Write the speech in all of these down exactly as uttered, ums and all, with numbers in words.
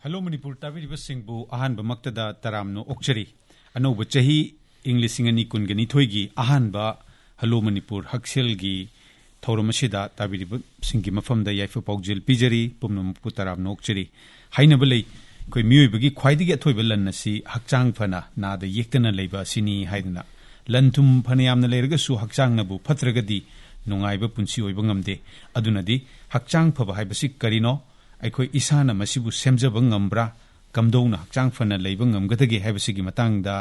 Hello Manipur ꯇꯥꯕꯤꯔꯤꯕꯁꯤꯡꯕꯨ ꯑꯍꯥꯟꯕꯃꯛꯇꯗ ꯇꯔꯥꯝꯅ ꯑꯣꯛꯆꯔꯤ꯫ ꯑꯅꯧꯕ ꯆꯍꯤ ꯏꯪ ꯂꯤꯁꯤꯡ ꯑꯅꯤ ꯀꯨꯟꯒ ꯅꯤꯊꯣꯏꯒꯤ ꯑꯍꯥꯟꯕ ꯍꯜꯂꯣ ꯃꯅꯤꯄꯨꯔ ꯍꯛꯁꯦꯜꯒꯤ ꯊꯧꯔꯝ ꯑꯁꯤꯗ ꯇꯥꯕꯤꯔꯤꯕꯁꯤꯡꯒꯤ ꯃꯐꯝꯗ ꯌꯥꯏꯐ ꯄꯥꯎꯖꯦꯜ ꯄꯤꯖꯔꯤ꯫ ꯄꯨꯝꯅꯃꯛꯄꯨ ꯇꯔꯥꯝꯅ ꯑꯣꯛꯆꯔꯤ꯫ ꯍꯥꯏꯅꯕ ꯂꯩ, ꯑꯩꯈꯣꯏ ꯃꯤꯑꯣꯏꯕꯒꯤ ꯈ꯭ꯋꯥꯏꯗꯒꯤ ꯑꯊꯣꯏꯕ ꯂꯟ ꯑꯁꯤ ꯍꯛꯆꯥꯡ ꯐꯅ ꯅꯥꯗ ꯌꯦꯛꯇꯅ ꯂꯩꯕ ꯑꯁꯤꯅꯤ ꯍꯥꯏꯗꯅ꯫ ꯂꯟ ꯊꯨꯝ ꯐꯅ ꯌꯥꯝꯅ ꯂꯩꯔꯒꯁꯨ ꯍꯛꯆꯥꯡꯅꯕꯨ ꯐꯠꯇ꯭ꯔꯒꯗꯤ ꯅꯨꯡꯉꯥꯏꯕ ꯄꯨꯟꯁꯤ ꯑꯣꯏꯕ ꯉꯝꯗꯦ꯫ ꯑꯗꯨꯅꯗꯤ ꯍꯛꯆꯥꯡ ꯐꯕ ꯍꯥꯏꯕꯁꯤ ꯀꯔꯤꯅꯣ? ꯑꯩꯈꯣꯏ ꯏꯁꯥꯅ ꯃꯁꯤꯕꯨ ꯁꯦꯝꯖꯕ ꯉꯝꯕ꯭ꯔꯥ? ꯀꯝꯗꯧꯅ ꯍꯛꯆꯥꯡ ꯐꯅ ꯂꯩꯕ ꯉꯝꯒꯗꯒꯦ ꯍꯥꯏꯕꯁꯤꯒꯤ ꯃꯇꯥꯡꯗ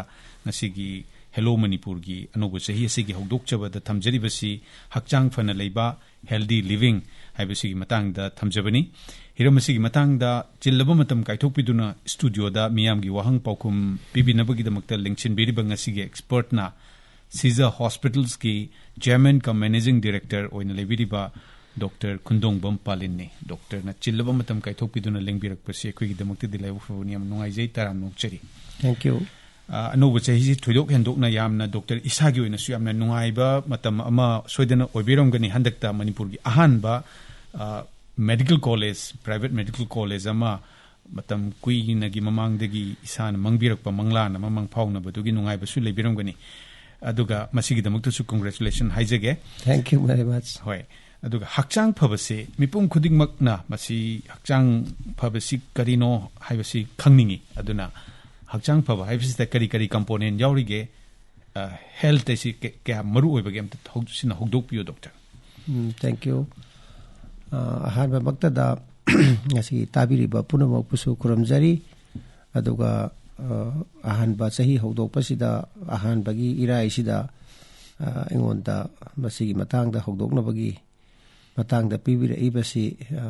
ꯉꯁꯤꯒꯤ ꯍꯦꯂꯣ ꯃꯅꯤꯄꯨꯔꯒꯤ ꯑꯅꯧꯕ ꯆꯍꯤ ꯑꯁꯤꯒꯤ ꯍꯧꯗꯣꯛꯆꯕꯗ ꯊꯝꯖꯔꯤꯕꯁꯤ ꯍꯛꯆꯥꯡ ꯐꯅ ꯂꯩꯕ, healthy living, ꯍꯥꯏꯕꯁꯤꯒꯤ ꯃꯇꯥꯡꯗ ꯊꯝꯖꯕꯅꯤ꯫ ꯍꯤꯔꯝ ꯑꯁꯤꯒꯤ ꯃꯇꯥꯡꯗ ꯆꯤꯜꯂꯕ ꯃꯇꯝ ꯀꯥꯏꯊꯣꯛꯄꯤꯗꯨꯅ ꯁ꯭ꯇꯨꯗꯤꯑꯣꯗ ꯃꯤꯌꯥꯝꯒꯤ ꯋꯥꯍꯪ ꯄꯥꯎꯈꯨꯝ ꯄꯤꯕꯤꯅꯕꯒꯤꯗꯃꯛꯇ ꯂꯦꯡꯁꯤꯟꯕꯤꯔꯤꯕ ꯉꯁꯤꯒꯤ ꯑꯦꯛꯁꯄꯔꯠꯅ ꯁꯤꯖ ꯍꯣꯁꯄꯤꯇꯥꯜꯁꯀꯤ ꯆꯦꯌꯔꯃꯦꯟ ꯀꯝ ꯃꯦꯅꯦꯖꯤꯡ ꯗꯤꯔꯦꯛꯇꯔ ꯑꯣꯏꯅ ꯂꯩꯕꯤꯔꯤꯕ ꯗꯣꯛꯇꯔ ꯈꯨꯟꯗꯣꯡꯕꯝ ꯄꯥꯂꯤꯟꯅꯤ꯫ ꯗꯣꯛꯇꯔꯅ ꯆꯤꯜꯂꯕ ꯃꯇꯝ ꯀꯥꯏꯊꯣꯛꯄꯤꯗꯨꯅ ꯂꯦꯡꯕꯤꯔꯛꯄꯁꯤ ꯑꯩꯈꯣꯏꯒꯤꯗꯃꯛꯇꯗꯤ ꯂꯥꯏꯕꯛ ꯐꯕꯅꯤ꯫ ꯌꯥꯝ ꯅꯨꯡꯉꯥꯏꯖꯩ, ꯇꯔꯥꯝꯅ ꯑꯣꯛꯆꯔꯤ꯫ Thank you. ꯑ, ꯑꯅꯧꯕ ꯆꯍꯤꯁꯤ ꯊꯣꯏꯗꯣꯛ ꯍꯦꯟꯗꯣꯛꯅ ꯌꯥꯝꯅ ꯗꯣꯛꯇꯔ ꯏꯁꯥꯒꯤ ꯑꯣꯏꯅꯁꯨ ꯌꯥꯝꯅ ꯅꯨꯡꯉꯥꯏꯕ ꯃꯇꯝ ꯑꯃ ꯁꯣꯏꯗꯅ ꯑꯣꯏꯕꯤꯔꯝꯒꯅꯤ꯫ ꯍꯟꯗꯛꯇ ꯃꯅꯤꯄꯨꯔꯒꯤ ꯑꯍꯥꯟꯕ, ꯑ, medical college, private medical college ꯑꯃ ꯃꯇꯝ ꯀꯨꯏꯅꯒꯤ ꯃꯃꯥꯡꯗꯒꯤ ꯏꯁꯥꯅ ꯃꯪꯕꯤꯔꯛꯄ ꯃꯪꯂꯥꯟ ꯑꯃ ꯃꯪꯐꯥꯎꯅꯕꯗꯨꯒꯤ ꯅꯨꯡꯉꯥꯏꯕꯁꯨ ꯂꯩꯕꯤꯔꯝꯒꯅꯤ꯫ ꯑꯗꯨꯒ ꯃꯁꯤꯒꯤꯗꯃꯛꯇꯁꯨ congratulation ꯍꯥꯏꯖꯒꯦ꯫ Thank you very much. ꯍꯣꯏ꯫ ꯑꯗꯨꯒ ꯍꯛꯆꯥꯡ ꯐꯕꯁꯦ ꯃꯤꯄꯨꯝ ꯈꯨꯗꯤꯡꯃꯛꯅ ꯃꯁꯤ ꯍꯛꯆꯥꯡ ꯐꯕꯁꯤ ꯀꯔꯤꯅꯣ ꯍꯥꯏꯕꯁꯤ ꯈꯪꯅꯤꯡꯉꯤ꯫ ꯑꯗꯨꯅ ꯍꯛꯆꯥꯡ ꯐꯕ ꯍꯥꯏꯕꯁꯤꯗ ꯀꯔꯤ ꯀꯔꯤ component ꯌꯥꯎꯔꯤꯒꯦ? ꯑ, health ꯍꯥꯏꯁꯤ ꯀ-, ꯀꯌꯥꯝ ꯃꯔꯨ ꯑꯣꯏꯕꯒꯦ? ꯑꯝꯇ ꯍꯧ-, ꯁꯤꯅ ꯍꯧꯗꯣꯛꯄꯤꯌꯨ, ꯗꯣꯛꯇꯔ꯫ Um, thank you. ꯑ, ꯑꯍꯥꯟꯕꯃꯛꯇꯗ ꯉꯁꯤ ꯇꯥꯕꯤꯔꯤꯕ ꯄꯨꯝꯅꯃꯛꯄꯨꯁꯨ ꯈꯨꯔꯨꯝꯖꯔꯤ꯫ ꯑꯗꯨꯒ, ꯑ, ꯑꯍꯥꯟꯕ ꯆꯍꯤ ꯍꯧꯗꯣꯛꯄꯁꯤꯗ ꯑꯍꯥꯟꯕꯒꯤ ꯏꯔꯥꯏꯁꯤꯗ, ꯑ, ꯑꯩꯉꯣꯟꯗ ꯃꯁꯤꯒꯤ ꯃꯇꯥꯡꯗ ꯍꯧꯗꯣꯛꯅꯕꯒꯤ ꯃꯇꯥꯡꯗ ꯄꯤꯕꯤꯔꯛꯏꯕꯁꯤ, ꯑ,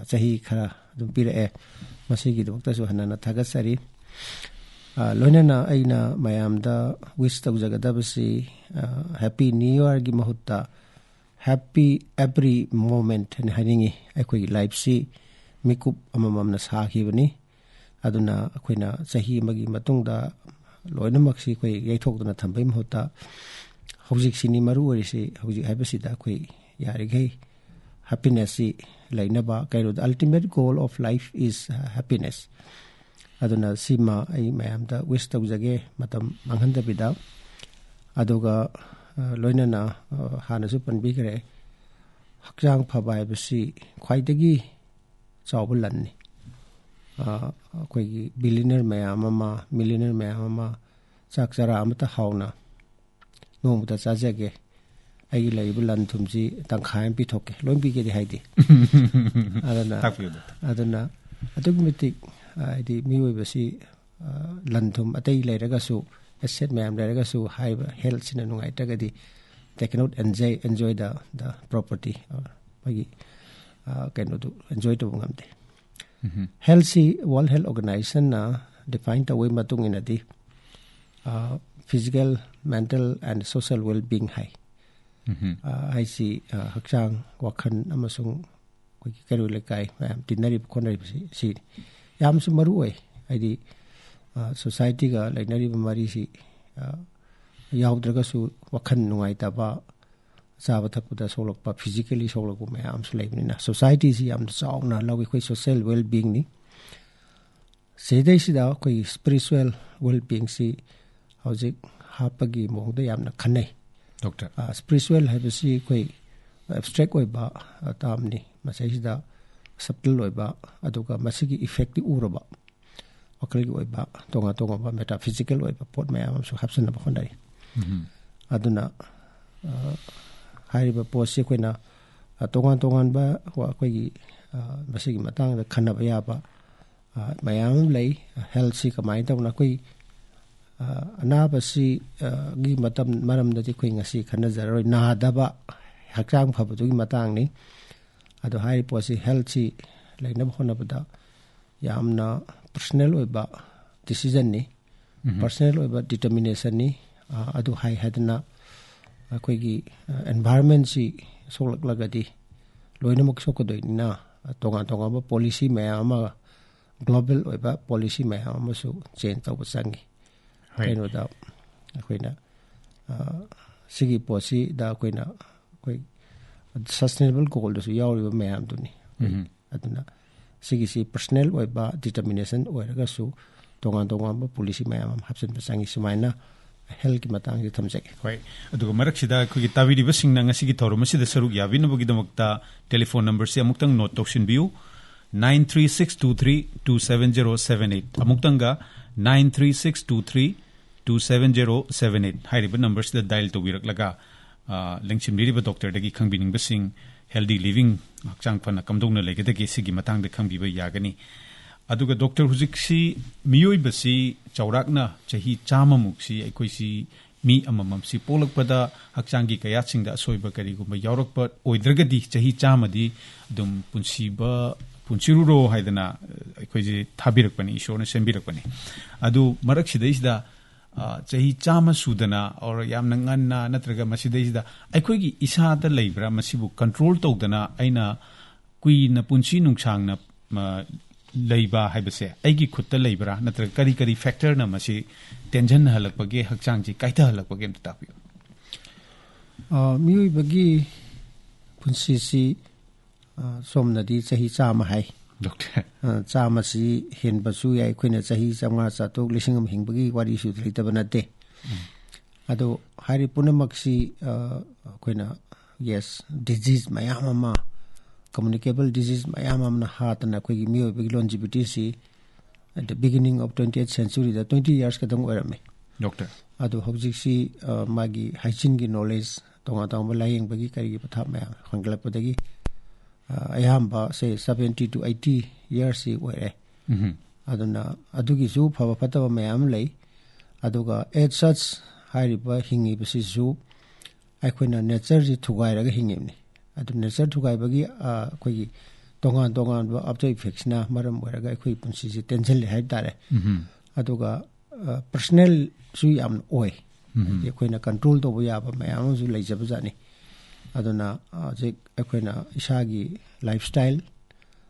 ꯆꯍꯤ ꯈꯔ ꯑꯗꯨꯝ ꯄꯤꯔꯛꯑꯦ꯫ ꯃꯁꯤꯒꯤꯗꯃꯛꯇꯁꯨ ꯍꯟꯅ ꯍꯟꯅ ꯊꯥꯒꯠꯆꯔꯤ꯫ ꯑ, ꯂꯣꯏꯅꯅ ꯑꯩꯅ ꯃꯌꯥꯝꯗ wish ꯇꯧꯖꯒꯗꯕꯁꯤ, ꯑ, Happy New Yearꯒꯤ ꯃꯍꯨꯠꯇ Happy Every Moment ꯍꯥꯏꯅ ꯍꯥꯏꯅꯤꯡꯉꯤ꯫ ꯑꯩꯈꯣꯏꯒꯤ lifeꯁꯤ ꯃꯤꯀꯨꯞ ꯑꯃꯃꯝꯅ ꯁꯥꯈꯤꯕꯅꯤ꯫ ꯑꯗꯨꯅ ꯑꯩꯈꯣꯏꯅ ꯆꯍꯤ ꯑꯃꯒꯤ ꯃꯇꯨꯡꯗ ꯂꯣꯏꯅꯃꯛꯁꯤ ꯑꯩꯈꯣꯏ ꯌꯩꯊꯣꯛꯇꯨꯅ ꯊꯝꯕꯒꯤ ꯃꯍꯨꯠꯇ ꯍꯧꯖꯤꯛꯁꯤꯅꯤ ꯃꯔꯨ ꯑꯣꯏꯔꯤꯁꯤ꯫ ꯍꯧꯖꯤꯛ ꯍꯥꯏꯕꯁꯤꯗ ꯑꯩꯈꯣꯏ ꯌꯥꯔꯤꯈꯩ ꯍꯦꯄꯤꯅꯦꯁꯁꯤ ꯂꯩꯅꯕ, ꯀꯩꯅꯣꯗ, ultimate goal of life is happiness꯫ ꯑꯗꯨꯅ ꯁꯤꯃ ꯑꯩ ꯃꯌꯥꯝꯗ ꯋꯤꯁ ꯇꯧꯖꯒꯦ, ꯃꯇꯝ ꯃꯥꯡꯍꯟꯗꯕꯤꯗ꯫ ꯑꯗꯨꯒ, ꯑ, ꯂꯣꯏꯅꯅ, ꯑ, ꯍꯥꯟꯅꯁꯨ ꯄꯟꯕꯤꯈ꯭ꯔꯦ, ꯍꯛꯆꯥꯡ ꯐꯕ ꯍꯥꯏꯕꯁꯤ ꯈ꯭ꯋꯥꯏꯗꯒꯤ ꯆꯥꯎꯕ ꯂꯟꯅꯤ꯫ ꯑ, ꯑꯩꯈꯣꯏꯒꯤ ꯕꯤꯂꯤꯅꯔ ꯃꯌꯥꯝ ꯑꯃ, ꯃꯤꯂꯤꯅꯔ ꯃꯌꯥꯝ ꯑꯃ ꯆꯥꯛ ꯆꯔꯥ ꯑꯃꯠꯇ ꯍꯥꯎꯅ ꯅꯣꯡꯃꯗ ꯆꯥꯖꯒꯦ, ꯑꯩꯒꯤ ꯂꯩꯔꯤꯕ ꯂꯟ ꯊꯨꯝꯁꯤ ꯇꯪꯈꯥꯏ ꯑꯃ ꯄꯤꯊꯣꯛꯀꯦ, ꯂꯣꯏ ꯄꯤꯒꯦꯗꯤ ꯍꯥꯏꯗꯦ꯫ ꯑꯗꯨꯅ, ꯇꯥꯛꯄꯤꯌꯨ, ꯗꯣꯛꯇꯔ꯫ ꯑꯗꯨꯅ ꯑꯗꯨꯛꯀꯤ ꯃꯇꯤꯛ, ꯍꯥꯏꯗꯤ, ꯃꯤꯑꯣꯏꯕꯁꯤ, ꯑ, ꯂꯟ ꯊꯨꯝ ꯑꯇꯩ ꯂꯩꯔꯒꯁꯨ, ꯑꯦꯁꯦꯠ ꯃꯌꯥꯝ ꯂꯩꯔꯒꯁꯨ, ꯍꯥꯏꯔꯤꯕ ꯍꯦꯜꯠꯁꯤꯅ ꯅꯨꯡꯉꯥꯏꯇ꯭ꯔꯒꯗꯤ, they cannot enjoy, enjoy the, the property, ꯑ, ꯃꯥꯒꯤ, ꯑ, ꯀꯩꯅꯣꯗꯨ ꯑꯦꯟꯖꯣꯏ ꯇꯧꯕ ꯉꯝꯗꯦ꯫ ꯎꯝ꯫ ꯍꯦꯜꯠꯁꯤ World Health Organizationꯅ ꯗꯤꯐꯥꯏꯟ ꯇꯧꯕꯒꯤ ꯃꯇꯨꯡ ꯏꯟꯅꯗꯤ, ꯑ, physical, mental and social well-being ꯍꯥꯏ꯫ ꯎꯝ꯫ ꯑ, ꯍꯥꯏꯁꯤ, ꯑ, ꯍꯛꯆꯥꯡ, ꯋꯥꯈꯜ ꯑꯃꯁꯨꯡ ꯑꯩꯈꯣꯏꯒꯤ ꯀꯩꯔꯣꯏ ꯂꯩꯀꯥꯏ ꯃꯌꯥꯝ ꯇꯤꯟꯅꯔꯤꯕ ꯈꯣꯠꯅꯔꯤꯕꯁꯤ, ꯁꯤꯅꯤ ꯌꯥꯝꯁꯨ ꯃꯔꯨ ꯑꯣꯏ꯫ ꯍꯥꯏꯗꯤ, ꯑ, ꯁꯣꯁꯥꯏꯇꯤꯒ ꯂꯩꯅꯔꯤꯕ ꯃꯔꯤꯁꯤ, ꯑ, ꯌꯥꯎꯗ꯭ꯔꯒꯁꯨ ꯋꯥꯈꯜ ꯅꯨꯡꯉꯥꯏꯇꯕ, ꯆꯥꯕ ꯊꯛꯄꯗ ꯁꯣꯛꯂꯛꯄ, ꯐꯤꯖꯤꯀꯦꯂꯤ ꯁꯣꯛꯂꯛꯄ ꯃꯌꯥꯝ ꯑꯃꯁꯨ ꯂꯩꯕꯅꯤꯅ, ꯁꯣꯁꯥꯏꯇꯤꯁꯤ ꯌꯥꯝꯅ ꯆꯥꯎꯅ ꯂꯧꯏ꯫ ꯑꯩꯈꯣꯏ ꯁꯣꯁꯦꯜ ꯋꯦꯜ ꯕꯤꯡꯅꯤ꯫ ꯁꯤꯗꯩꯁꯤꯗ ꯑꯩꯈꯣꯏꯒꯤ ꯁ꯭ꯄꯤꯔꯤꯆꯨꯋꯦꯜ ꯋꯦꯜ ꯕꯤꯡꯁꯤ ꯍꯧꯖꯤꯛ ꯍꯥꯞꯄꯒꯤ ꯃꯑꯣꯡꯗ ꯌꯥꯝꯅ ꯈꯟꯅꯩ꯫ ꯗꯣꯛꯇꯔ꯫ ꯑ, ꯁ꯭ꯄꯤꯔꯤꯆꯨꯋꯦꯜ ꯍꯥꯏꯕꯁꯤ ꯑꯩꯈꯣꯏ ꯑꯦꯕꯁꯇ꯭ꯔꯦꯛ ꯑꯣꯏꯕ, ꯑ, ꯇꯥꯝꯅꯤ꯫ ꯃꯁꯤꯁꯤꯗ ꯁꯕꯇꯜ ꯑꯣꯏꯕ, ꯑꯗꯨꯒ ꯃꯁꯤꯒꯤ ꯏꯐꯦꯛꯇꯤ ꯎꯔꯕ, ꯋꯥꯈꯜꯒꯤ ꯑꯣꯏꯕ ꯇꯣꯉꯥꯟ ꯇꯣꯉꯥꯟꯕ ꯃꯦꯇꯥꯐꯤꯖꯤꯀꯦꯜ ꯑꯣꯏꯕ ꯄꯣꯠ ꯃꯌꯥꯝ ꯑꯃꯁꯨ ꯍꯥꯞꯆꯤꯟꯅꯕ ꯍꯣꯠꯅꯔꯤ꯫ ꯎꯝ꯫ ꯑꯗꯨꯅ, ꯑ, ꯍꯥꯏꯔꯤꯕ ꯄꯣꯠꯁꯤ ꯑꯩꯈꯣꯏꯅ, ꯑ, ꯇꯣꯉꯥꯟ ꯇꯣꯉꯥꯟꯕ ꯋꯥ-, ꯑꯩꯈꯣꯏꯒꯤ, ꯑ, ꯃꯁꯤꯒꯤ ꯃꯇꯥꯡꯗ ꯈꯟꯅꯕ ꯌꯥꯕ, ꯑ, ꯃꯌꯥꯝ ꯑꯃ ꯂꯩ꯫ ꯍꯦꯜꯠꯁꯤ ꯀꯃꯥꯏꯅ ꯇꯧꯅ ꯑꯩꯈꯣꯏ, ꯑ, ꯑꯅꯥꯕꯁꯤ, ꯑ, ꯒꯤ ꯃꯇꯝ, ꯃꯔꯝꯗꯗꯤ ꯑꯩꯈꯣꯏ ꯉꯁꯤ ꯈꯟꯅꯖꯔꯔꯣꯏ꯫ ꯅꯥꯗꯕ, ꯍꯛꯆꯥꯡ ꯐꯕꯗꯨꯒꯤ ꯃꯇꯥꯡꯅꯤ꯫ ꯑꯗꯣ ꯍꯥꯏꯔꯤꯕ ꯄꯣꯠꯁꯤ, ꯍꯦꯜꯠꯁꯤ ꯂꯩꯅꯕ ꯍꯣꯠꯅꯕꯗ ꯌꯥꯝꯅ ꯄꯔꯁꯅꯦꯜ ꯑꯣꯏꯕ ꯗꯤꯁꯤꯖꯟꯅꯤ, ꯎꯝ꯫ ꯄꯔꯁꯅꯦꯜ ꯑꯣꯏꯕ ꯗꯤꯇꯔꯃꯤꯅꯦꯁꯟꯅꯤ꯫ ꯑ, ꯑꯗꯨ ꯍꯥꯏ ꯍꯥꯏꯗꯅ ꯑꯩꯈꯣꯏꯒꯤ, ꯑ, ꯑꯦꯟꯚꯥꯏꯔꯟꯃꯦꯟꯁꯤ ꯁꯣꯛꯂꯛꯂꯒꯗꯤ ꯂꯣꯏꯅꯃꯛ ꯁꯣꯛꯀꯗꯣꯏꯅꯤꯅ, ꯑ, ꯇꯣꯉꯥꯟ ꯇꯣꯉꯥꯟꯕ ꯄꯣꯂꯤꯁꯤ ꯃꯌꯥꯝ ꯑꯃ, ꯒ꯭ꯂꯣꯕꯦꯜ ꯑꯣꯏꯕ ꯄꯣꯂꯤꯁꯤ ꯃꯌꯥꯝ ꯑꯃꯁꯨ ꯆꯦꯟꯖ ꯇꯧꯕ ꯆꯪꯉꯤ꯫ ꯍꯣꯏ꯫ ꯀꯩꯅꯣꯗ ꯑꯩꯈꯣꯏꯅ, ꯑ, ꯁꯤꯒꯤ ꯄꯣꯠꯁꯤꯗ ꯑꯩꯈꯣꯏꯅ, ꯑꯩꯈꯣꯏ ꯁꯁꯇꯦꯅꯦꯕꯜ ꯒꯣꯜꯗꯁꯨ ꯌꯥꯎꯔꯤꯕ ꯃꯌꯥꯝꯗꯨꯅꯤ꯫ ꯎꯝ꯫ ꯑꯗꯨꯅ ꯁꯤꯒꯤꯁꯤ ꯄꯔꯁꯅꯦꯜ ꯑꯣꯏꯕ ꯗꯤꯇꯔꯃꯤꯅꯦꯁꯟ ꯑꯣꯏꯔꯒꯁꯨ ꯇꯣꯉꯥꯟ ꯇꯣꯉꯥꯟꯕ ꯄꯣꯂꯤꯁꯤ ꯃꯌꯥꯝ ꯑꯃ ꯍꯥꯞꯆꯤꯟꯕ ꯆꯪꯉꯤ꯫ ꯁꯨꯃꯥꯏꯅ ꯍꯦꯜꯊꯀꯤ ꯃꯇꯥꯡꯁꯦ ꯊꯝꯖꯒꯦ꯫ ꯍꯣꯏ, ꯑꯗꯨꯒ ꯃꯔꯛꯁꯤꯗ ꯑꯩꯈꯣꯏꯒꯤ ꯇꯥꯕꯤꯔꯤꯕꯁꯤꯡꯅ ꯉꯁꯤꯒꯤ ꯊꯧꯔꯝ ꯑꯁꯤꯗ ꯁꯔꯨꯛ ꯌꯥꯕꯤꯅꯕꯒꯤꯗꯃꯛꯇ ꯇꯦꯂꯤꯐꯣꯟ ꯅꯝꯕꯔꯁꯤ ꯑꯃꯨꯛꯇꯪ ꯅꯣꯠ ꯇꯧꯁꯤꯟꯕꯤꯌꯨ: nine three six two three two seven zero seven eight. ꯑꯃꯨꯛꯇꯪꯒ, nine three six two three two seven zero seven eight ꯍꯥꯏꯔꯤꯕ ꯅꯝꯕꯔꯁꯤꯗ ꯗꯥꯏꯜ ꯇꯧꯕꯤꯔꯛꯂꯒ, ꯑ, ꯂꯦꯡꯁꯤꯟꯕꯤꯔꯤꯕ ꯗꯣꯛꯇꯔꯗꯒꯤ ꯈꯪꯕꯤꯅꯤꯡꯕꯁꯤꯡ, ꯍꯦꯜꯗꯤ ꯂꯤꯚꯤꯡ, ꯍꯛꯆꯥꯡ ꯐꯅ ꯀꯝꯗꯧꯅ ꯂꯩꯒꯗꯒꯦ, ꯁꯤꯒꯤ ꯃꯇꯥꯡꯗ ꯈꯪꯕꯤꯕ ꯌꯥꯒꯅꯤ꯫ ꯑꯗꯨꯒ ꯗꯣꯛꯇꯔ, ꯍꯧꯖꯤꯛꯁꯤ ꯃꯤꯑꯣꯏꯕꯁꯤ ꯆꯥꯎꯔꯥꯛꯅ ꯆꯍꯤ ꯆꯥꯝꯃꯃꯨꯛꯁꯤ ꯑꯩꯈꯣꯏꯁꯤ ꯃꯤ ꯑꯃꯃꯝꯁꯤ ꯄꯣꯛꯂꯛꯄꯗ ꯍꯛꯆꯥꯡꯒꯤ ꯀꯌꯥꯠꯁꯤꯡꯗ ꯑꯁꯣꯏꯕ ꯀꯔꯤꯒꯨꯝꯕ ꯌꯥꯎꯔꯛꯄ ꯑꯣꯏꯗ꯭ꯔꯒꯗꯤ ꯆꯍꯤ ꯆꯥꯝꯃꯗꯤ ꯑꯗꯨꯝ ꯄꯨꯟꯁꯤꯕ, ꯄꯨꯟꯁꯤꯔꯨꯔꯣ ꯍꯥꯏꯗꯅ, ꯑ, ꯑꯩꯈꯣꯏꯁꯦ ꯊꯥꯕꯤꯔꯛꯄꯅꯤ, ꯏꯁꯣꯔꯅ ꯁꯦꯝꯕꯤꯔꯛꯄꯅꯤ꯫ ꯑꯗꯨ ꯃꯔꯛꯁꯤꯗꯩꯁꯤꯗ, ꯑ, ꯆꯍꯤ ꯆꯥꯝꯃ ꯁꯨꯗꯅ, or ꯌꯥꯝꯅ ꯉꯟꯅ, ꯅꯠꯇ꯭ꯔꯒ ꯃꯁꯤꯗꯩꯁꯤꯗ ꯑꯩꯈꯣꯏꯒꯤ ꯏꯁꯥꯗ ꯂꯩꯕ꯭ꯔꯥ, ꯃꯁꯤꯕꯨ ꯀꯟꯇ꯭ꯔꯣꯜ ꯇꯧꯗꯅ ꯑꯩꯅ ꯀꯨꯏꯅ ꯄꯨꯟꯁꯤ ꯅꯨꯡꯁꯥꯡꯅ, ꯑ, ꯂꯩꯕ ꯍꯥꯏꯕꯁꯦ ꯑꯩꯒꯤ ꯈꯨꯠꯇ ꯂꯩꯕ꯭ꯔꯥ, ꯅꯠꯇ꯭ꯔꯒ ꯀꯔꯤ ꯀꯔꯤ ꯐꯦꯛꯇꯔꯅ ꯃꯁꯤ ꯇꯦꯟꯖꯟꯍꯜꯂꯛꯄꯒꯦ, ꯍꯛꯆꯥꯡꯁꯤ ꯀꯥꯏꯊꯍꯜꯂꯛꯄꯒꯦ, ꯑꯝꯇ ꯇꯥꯛꯄꯤꯌꯨ꯫ ꯑ, ꯃꯤꯑꯣꯏꯕꯒꯤ ꯄꯨꯟꯁꯤꯁꯤ, ꯑ, ꯁꯣꯝꯅꯗꯤ ꯆꯍꯤ ꯆꯥꯝꯃ ꯍꯥꯏ꯫ ꯗꯣꯛꯇꯔ꯫ ꯑ, ꯆꯥꯝꯃꯁꯤ ꯍꯦꯟꯕꯁꯨ ꯌꯥꯏ꯫ ꯑꯩꯈꯣꯏꯅ ꯆꯍꯤ ꯆꯥꯝꯃꯉꯥ, ꯆꯥꯇ꯭ꯔꯨꯛ, ꯂꯤꯁꯤꯡ ꯑꯃ ꯍꯤꯡꯕꯒꯤ ꯋꯥꯔꯤꯁꯨ ꯂꯩꯇꯕ ꯅꯠꯇꯦ꯫ ꯎꯝ꯫ ꯑꯗꯣ ꯍꯥꯏꯔꯤꯕ ꯄꯨꯝꯅꯃꯛꯁꯤ, ꯑ, ꯑꯩꯈꯣꯏꯅ, ꯌꯦꯁ, ꯗꯤꯖꯤꯖ ꯃꯌꯥꯝ ꯑꯃ, ꯀꯝꯃꯨꯅꯤꯀꯦꯕꯜ ꯗꯤꯖꯤꯖ ꯃꯌꯥꯝ ꯑꯃꯅ ꯍꯥꯠꯇꯅ ꯑꯩꯈꯣꯏꯒꯤ ꯃꯤꯑꯣꯏꯕꯒꯤ ꯂꯣꯟꯖꯤꯕꯤꯇꯤꯁꯤ at the beginning of twenty-eighth century-ꯗ twenty years ꯈꯛꯇꯪ ꯑꯣꯏꯔꯝꯃꯤ꯫ ꯗꯣꯛꯇꯔ꯫ ꯑꯗꯣ ꯍꯧꯖꯤꯛꯁꯤ, ꯑ, ꯃꯥꯒꯤ ꯍꯥꯏꯖꯤꯟꯒꯤ ꯅꯣꯂꯦꯖ, ꯇꯣꯉꯥꯟ ꯇꯣꯉꯥꯟꯕ ꯂꯥꯏꯌꯦꯡꯕꯒꯤ ꯀꯔꯤꯒꯤ ꯄꯊꯥꯞ ꯃꯌꯥꯝ ꯍꯦꯟꯒꯠꯂꯛꯄꯗꯒꯤ, ꯑ, ꯑꯌꯥꯝꯕ, ꯁꯦ, seventy to eighty years-ꯁꯤ ꯑꯣꯏꯔꯦ꯫ ꯎꯝꯍꯨꯝ꯫ ꯑꯗꯨꯅ ꯑꯗꯨꯒꯤꯁꯨ ꯐꯕ ꯐꯠꯇꯕ ꯃꯌꯥꯝ ꯑꯃ ꯂꯩ꯫ ꯑꯗꯨꯒ as such ꯍꯥꯏꯔꯤꯕ ꯍꯤꯡꯉꯤꯕꯁꯤꯁꯨ ꯑꯩꯈꯣꯏꯅ ꯅꯦꯆꯔꯁꯤ ꯊꯨꯒꯥꯏꯔꯒ ꯍꯤꯡꯉꯤꯕꯅꯤ꯫ ꯑꯗꯨ ꯅꯦꯆꯔ ꯊꯨꯒꯥꯏꯕꯒꯤ, ꯑ, ꯑꯩꯈꯣꯏꯒꯤ ꯇꯣꯉꯥꯟ ꯇꯣꯉꯥꯟꯕ after effects-ꯅ ꯃꯔꯝ ꯑꯣꯏꯔꯒ ꯑꯩꯈꯣꯏꯒꯤ ꯄꯨꯟꯁꯤꯁꯦ ꯇꯦꯟꯁꯤꯜꯂꯦ ꯍꯥꯏꯕ ꯇꯥꯔꯦ꯫ ꯎꯝꯍꯨꯝ꯫ ꯑꯗꯨꯒ, ꯑ, ꯄꯔꯁꯅꯦꯜꯁꯨ ꯌꯥꯝꯅ ꯑꯣꯏ꯫ ꯎꯝꯍꯨꯝ꯫ ꯍꯥꯏꯗꯤ ꯑꯩꯈꯣꯏꯅ ꯀꯟꯇ꯭ꯔꯣꯜ ꯇꯧꯕ ꯌꯥꯕ ꯃꯌꯥꯝ ꯑꯃꯁꯨ ꯂꯩꯖꯕꯖꯥꯠꯅꯤ꯫ ꯑꯗꯨꯅ, ꯑ, ꯍꯧꯖꯤꯛ ꯑꯩꯈꯣꯏꯅ ꯏꯁꯥꯒꯤ ꯂꯥꯏꯐ ꯁ꯭ꯇꯥꯏꯜ,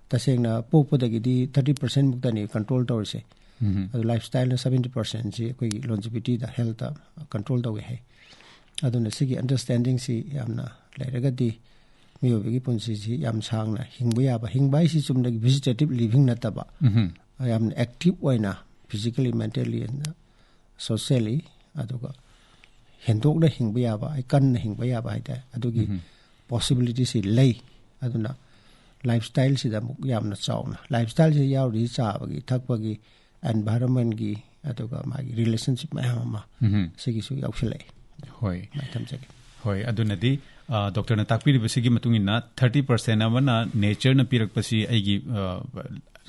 ꯇꯁꯦꯡꯅ ꯄꯣꯛꯄꯗꯒꯤꯗꯤ thirty percent ꯃꯨꯛꯇꯅꯤ ꯀꯟꯇ꯭ꯔꯣꯜ ꯇꯧꯔꯤꯁꯦ꯫ ꯎꯝꯍꯨꯝ꯫ ꯑꯗꯨ ꯂꯥꯏꯐ ꯁ꯭ꯇꯥꯏꯜꯅ seventy percent-ꯁꯤ ꯑꯩꯈꯣꯏꯒꯤ longevity-ꯗ, health-ꯇ ꯀꯟꯇ꯭ꯔꯣꯜ ꯇꯧꯋꯦ ꯍꯥꯏ꯫ ꯑꯗꯨꯅ ꯁꯤꯒꯤ ꯑꯟꯗꯔꯁ꯭ꯇꯦꯟꯗꯤꯡꯁꯤ ꯌꯥꯝꯅ ꯂꯩꯔꯒꯗꯤ ꯃꯤꯑꯣꯏꯕꯒꯤ ꯄꯨꯟꯁꯤꯁꯤ ꯌꯥꯝ ꯁꯥꯡꯅ ꯍꯤꯡꯕ ꯌꯥꯕ, ꯍꯤꯡꯕ ꯍꯥꯏꯁꯤ ꯆꯨꯝꯅꯒꯤ vegetative living ꯅꯠꯇꯕ, ꯎꯝ꯫ ꯌꯥꯝꯅ active ꯑꯣꯏꯅ physically, mentally, socially, ꯑꯗꯨꯒ ꯍꯦꯟꯗꯣꯛꯅ ꯍꯤꯡꯕ ꯌꯥꯕ, ꯑꯩ ꯀꯟꯅ ꯍꯤꯡꯕ ꯌꯥꯕ ꯍꯥꯏꯇꯥꯔꯦ, ꯑꯗꯨꯒꯤ ꯎꯝ꯫ Possibilityꯁꯤ ꯂꯩ꯫ ꯑꯗꯨꯅ lifestyleꯁꯤꯗ ꯑꯃꯨꯛ ꯌꯥꯝꯅ ꯆꯥꯎꯅ, lifestyleꯁꯤꯗ ꯌꯥꯎꯔꯤꯁꯤ ꯆꯥꯕꯒꯤ, ꯊꯛꯄꯒꯤ, environmentꯀꯤ, ꯑꯗꯨꯒ ꯃꯥꯒꯤ relationship ꯃꯌꯥꯝ ꯑꯃ ꯎꯝ꯫ ꯁꯤꯒꯤꯁꯨ ꯌꯥꯎꯁꯤꯜꯂꯛꯑꯦ꯫ ꯍꯣꯏ꯫ ꯑꯗꯨꯃꯥꯏꯅ ꯊꯝꯖꯒꯦ꯫ ꯍꯣꯏ, ꯑꯗꯨꯅꯗꯤ, ꯑ, doctorꯅ ꯇꯥꯛꯄꯤꯔꯤꯕꯁꯤꯒꯤ ꯃꯇꯨꯡ ꯏꯟꯅ thirty percent ꯑꯃꯅ natureꯅ ꯄꯤꯔꯛꯄꯁꯤ ꯑꯩꯒꯤ, ꯑ,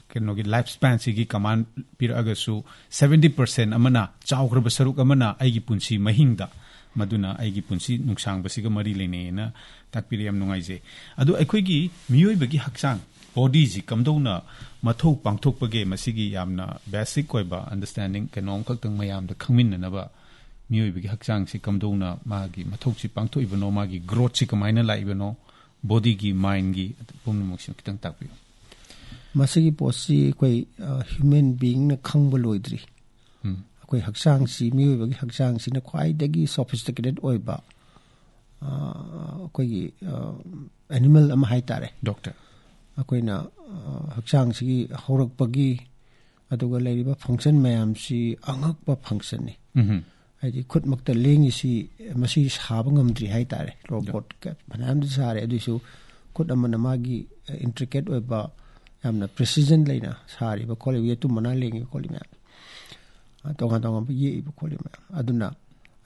ꯀꯩꯅꯣꯒꯤ lifespanꯁꯤꯒꯤ command ꯄꯤꯔꯛꯑꯒꯁꯨ, seventy percent ꯑꯃꯅ, ꯆꯥꯎꯈ꯭ꯔꯕ ꯁꯔꯨꯛ ꯑꯃꯅ ꯑꯩꯒꯤ ꯄꯨꯟꯁꯤ ꯃꯍꯤꯡꯗ, ꯃꯗꯨꯅ ꯑꯩꯒꯤ ꯄꯨꯟꯁꯤ ꯅꯨꯡꯁꯥꯡꯕꯁꯤꯒ ꯃꯔꯤ ꯂꯩꯅꯩꯅ ꯇꯥꯛꯄꯤꯔꯦ꯫ ꯌꯥꯝ ꯅꯨꯡꯉꯥꯏꯖꯩ꯫ ꯑꯗꯨ ꯑꯩꯈꯣꯏꯒꯤ ꯃꯤꯑꯣꯏꯕꯒꯤ ꯍꯛꯆꯥꯡ, bodyꯁꯤ ꯀꯝꯗꯧꯅ ꯃꯊꯧ ꯄꯥꯡꯊꯣꯛꯄꯒꯦ, ꯃꯁꯤꯒꯤ ꯌꯥꯝꯅ basic ꯑꯣꯏꯕ understanding ꯀꯩꯅꯣ ꯑꯃꯈꯛꯇꯪ ꯃꯌꯥꯝꯗ ꯈꯪꯃꯤꯟꯅꯅꯕ, ꯃꯤꯑꯣꯏꯕꯒꯤ ꯍꯛꯆꯥꯡꯁꯤ ꯀꯝꯗꯧꯅ ꯃꯥꯒꯤ ꯃꯊꯧꯁꯤ ꯄꯥꯡꯊꯣꯛꯏꯕꯅꯣ, ꯃꯥꯒꯤ growthꯁꯤ ꯀꯃꯥꯏꯅ ꯂꯥꯛꯏꯕꯅꯣ, bodyꯒꯤ, mindꯒꯤ ꯄꯨꯝꯅꯃꯛꯁꯤꯃ ꯈꯤꯇꯪ ꯇꯥꯛꯄꯤꯌꯨ꯫ ꯃꯁꯤꯒꯤ ꯄꯣꯠꯁꯤ ꯑꯩꯈꯣꯏ, ꯑ, human beingꯅ ꯈꯪꯕ ꯂꯣꯏꯗ꯭ꯔꯤ꯫ ꯎꯝ꯫ ꯑꯩꯈꯣꯏ ꯍꯛꯆꯥꯡꯁꯤ, ꯃꯤꯑꯣꯏꯕꯒꯤ ꯍꯛꯆꯥꯡꯁꯤꯅ ꯈ꯭ꯋꯥꯏꯗꯒꯤ sophisticated ꯑꯣꯏꯕ, ꯑ, ꯑꯩꯈꯣꯏꯒꯤ, ꯑ, animal ꯑꯃ ꯍꯥꯏꯇꯥꯔꯦ꯫ Doctor꯫ ꯑꯩꯈꯣꯏꯅ, ꯑ, ꯍꯛꯆꯥꯡꯁꯤꯒꯤ ꯍꯧꯔꯛꯄꯒꯤ, ꯑꯗꯨꯒ ꯂꯩꯔꯤꯕ function ꯃꯌꯥꯝꯁꯤ ꯑꯉꯛꯄ functionꯅꯤ꯫ ꯎꯝ꯫ ꯍꯥꯏꯗꯤ ꯈꯨꯠꯃꯛꯇ ꯂꯦꯡꯉꯤꯁꯤ, ꯃꯁꯤ ꯁꯥꯕ ꯉꯝꯗ꯭ꯔꯤ ꯍꯥꯏꯇꯥꯔꯦ꯫ Robot ꯀ-, ꯐꯅꯌꯥꯝꯗꯤ ꯁꯥꯔꯦ, ꯑꯗꯨꯏꯁꯨ ꯈꯨꯠ ꯑꯃꯅ ꯃꯥꯒꯤ, ꯑ, intricate ꯑꯣꯏꯕ, ꯌꯥꯝꯅ precision ꯂꯩꯅ ꯁꯥꯔꯤꯕ ꯈꯣꯠꯂꯤꯕ, ꯌꯦꯇꯨꯝ ꯃꯅꯥ ꯂꯦꯡꯉꯤꯕ ꯈꯣꯠꯂꯤ ꯃꯌꯥꯝ, ꯑ, ꯇꯣꯉꯥꯟ ꯇꯣꯉꯥꯟꯕ ꯌꯦꯛꯏꯕ ꯈꯣꯠꯂꯤ ꯃꯌꯥꯝ꯫ ꯑꯗꯨꯅ,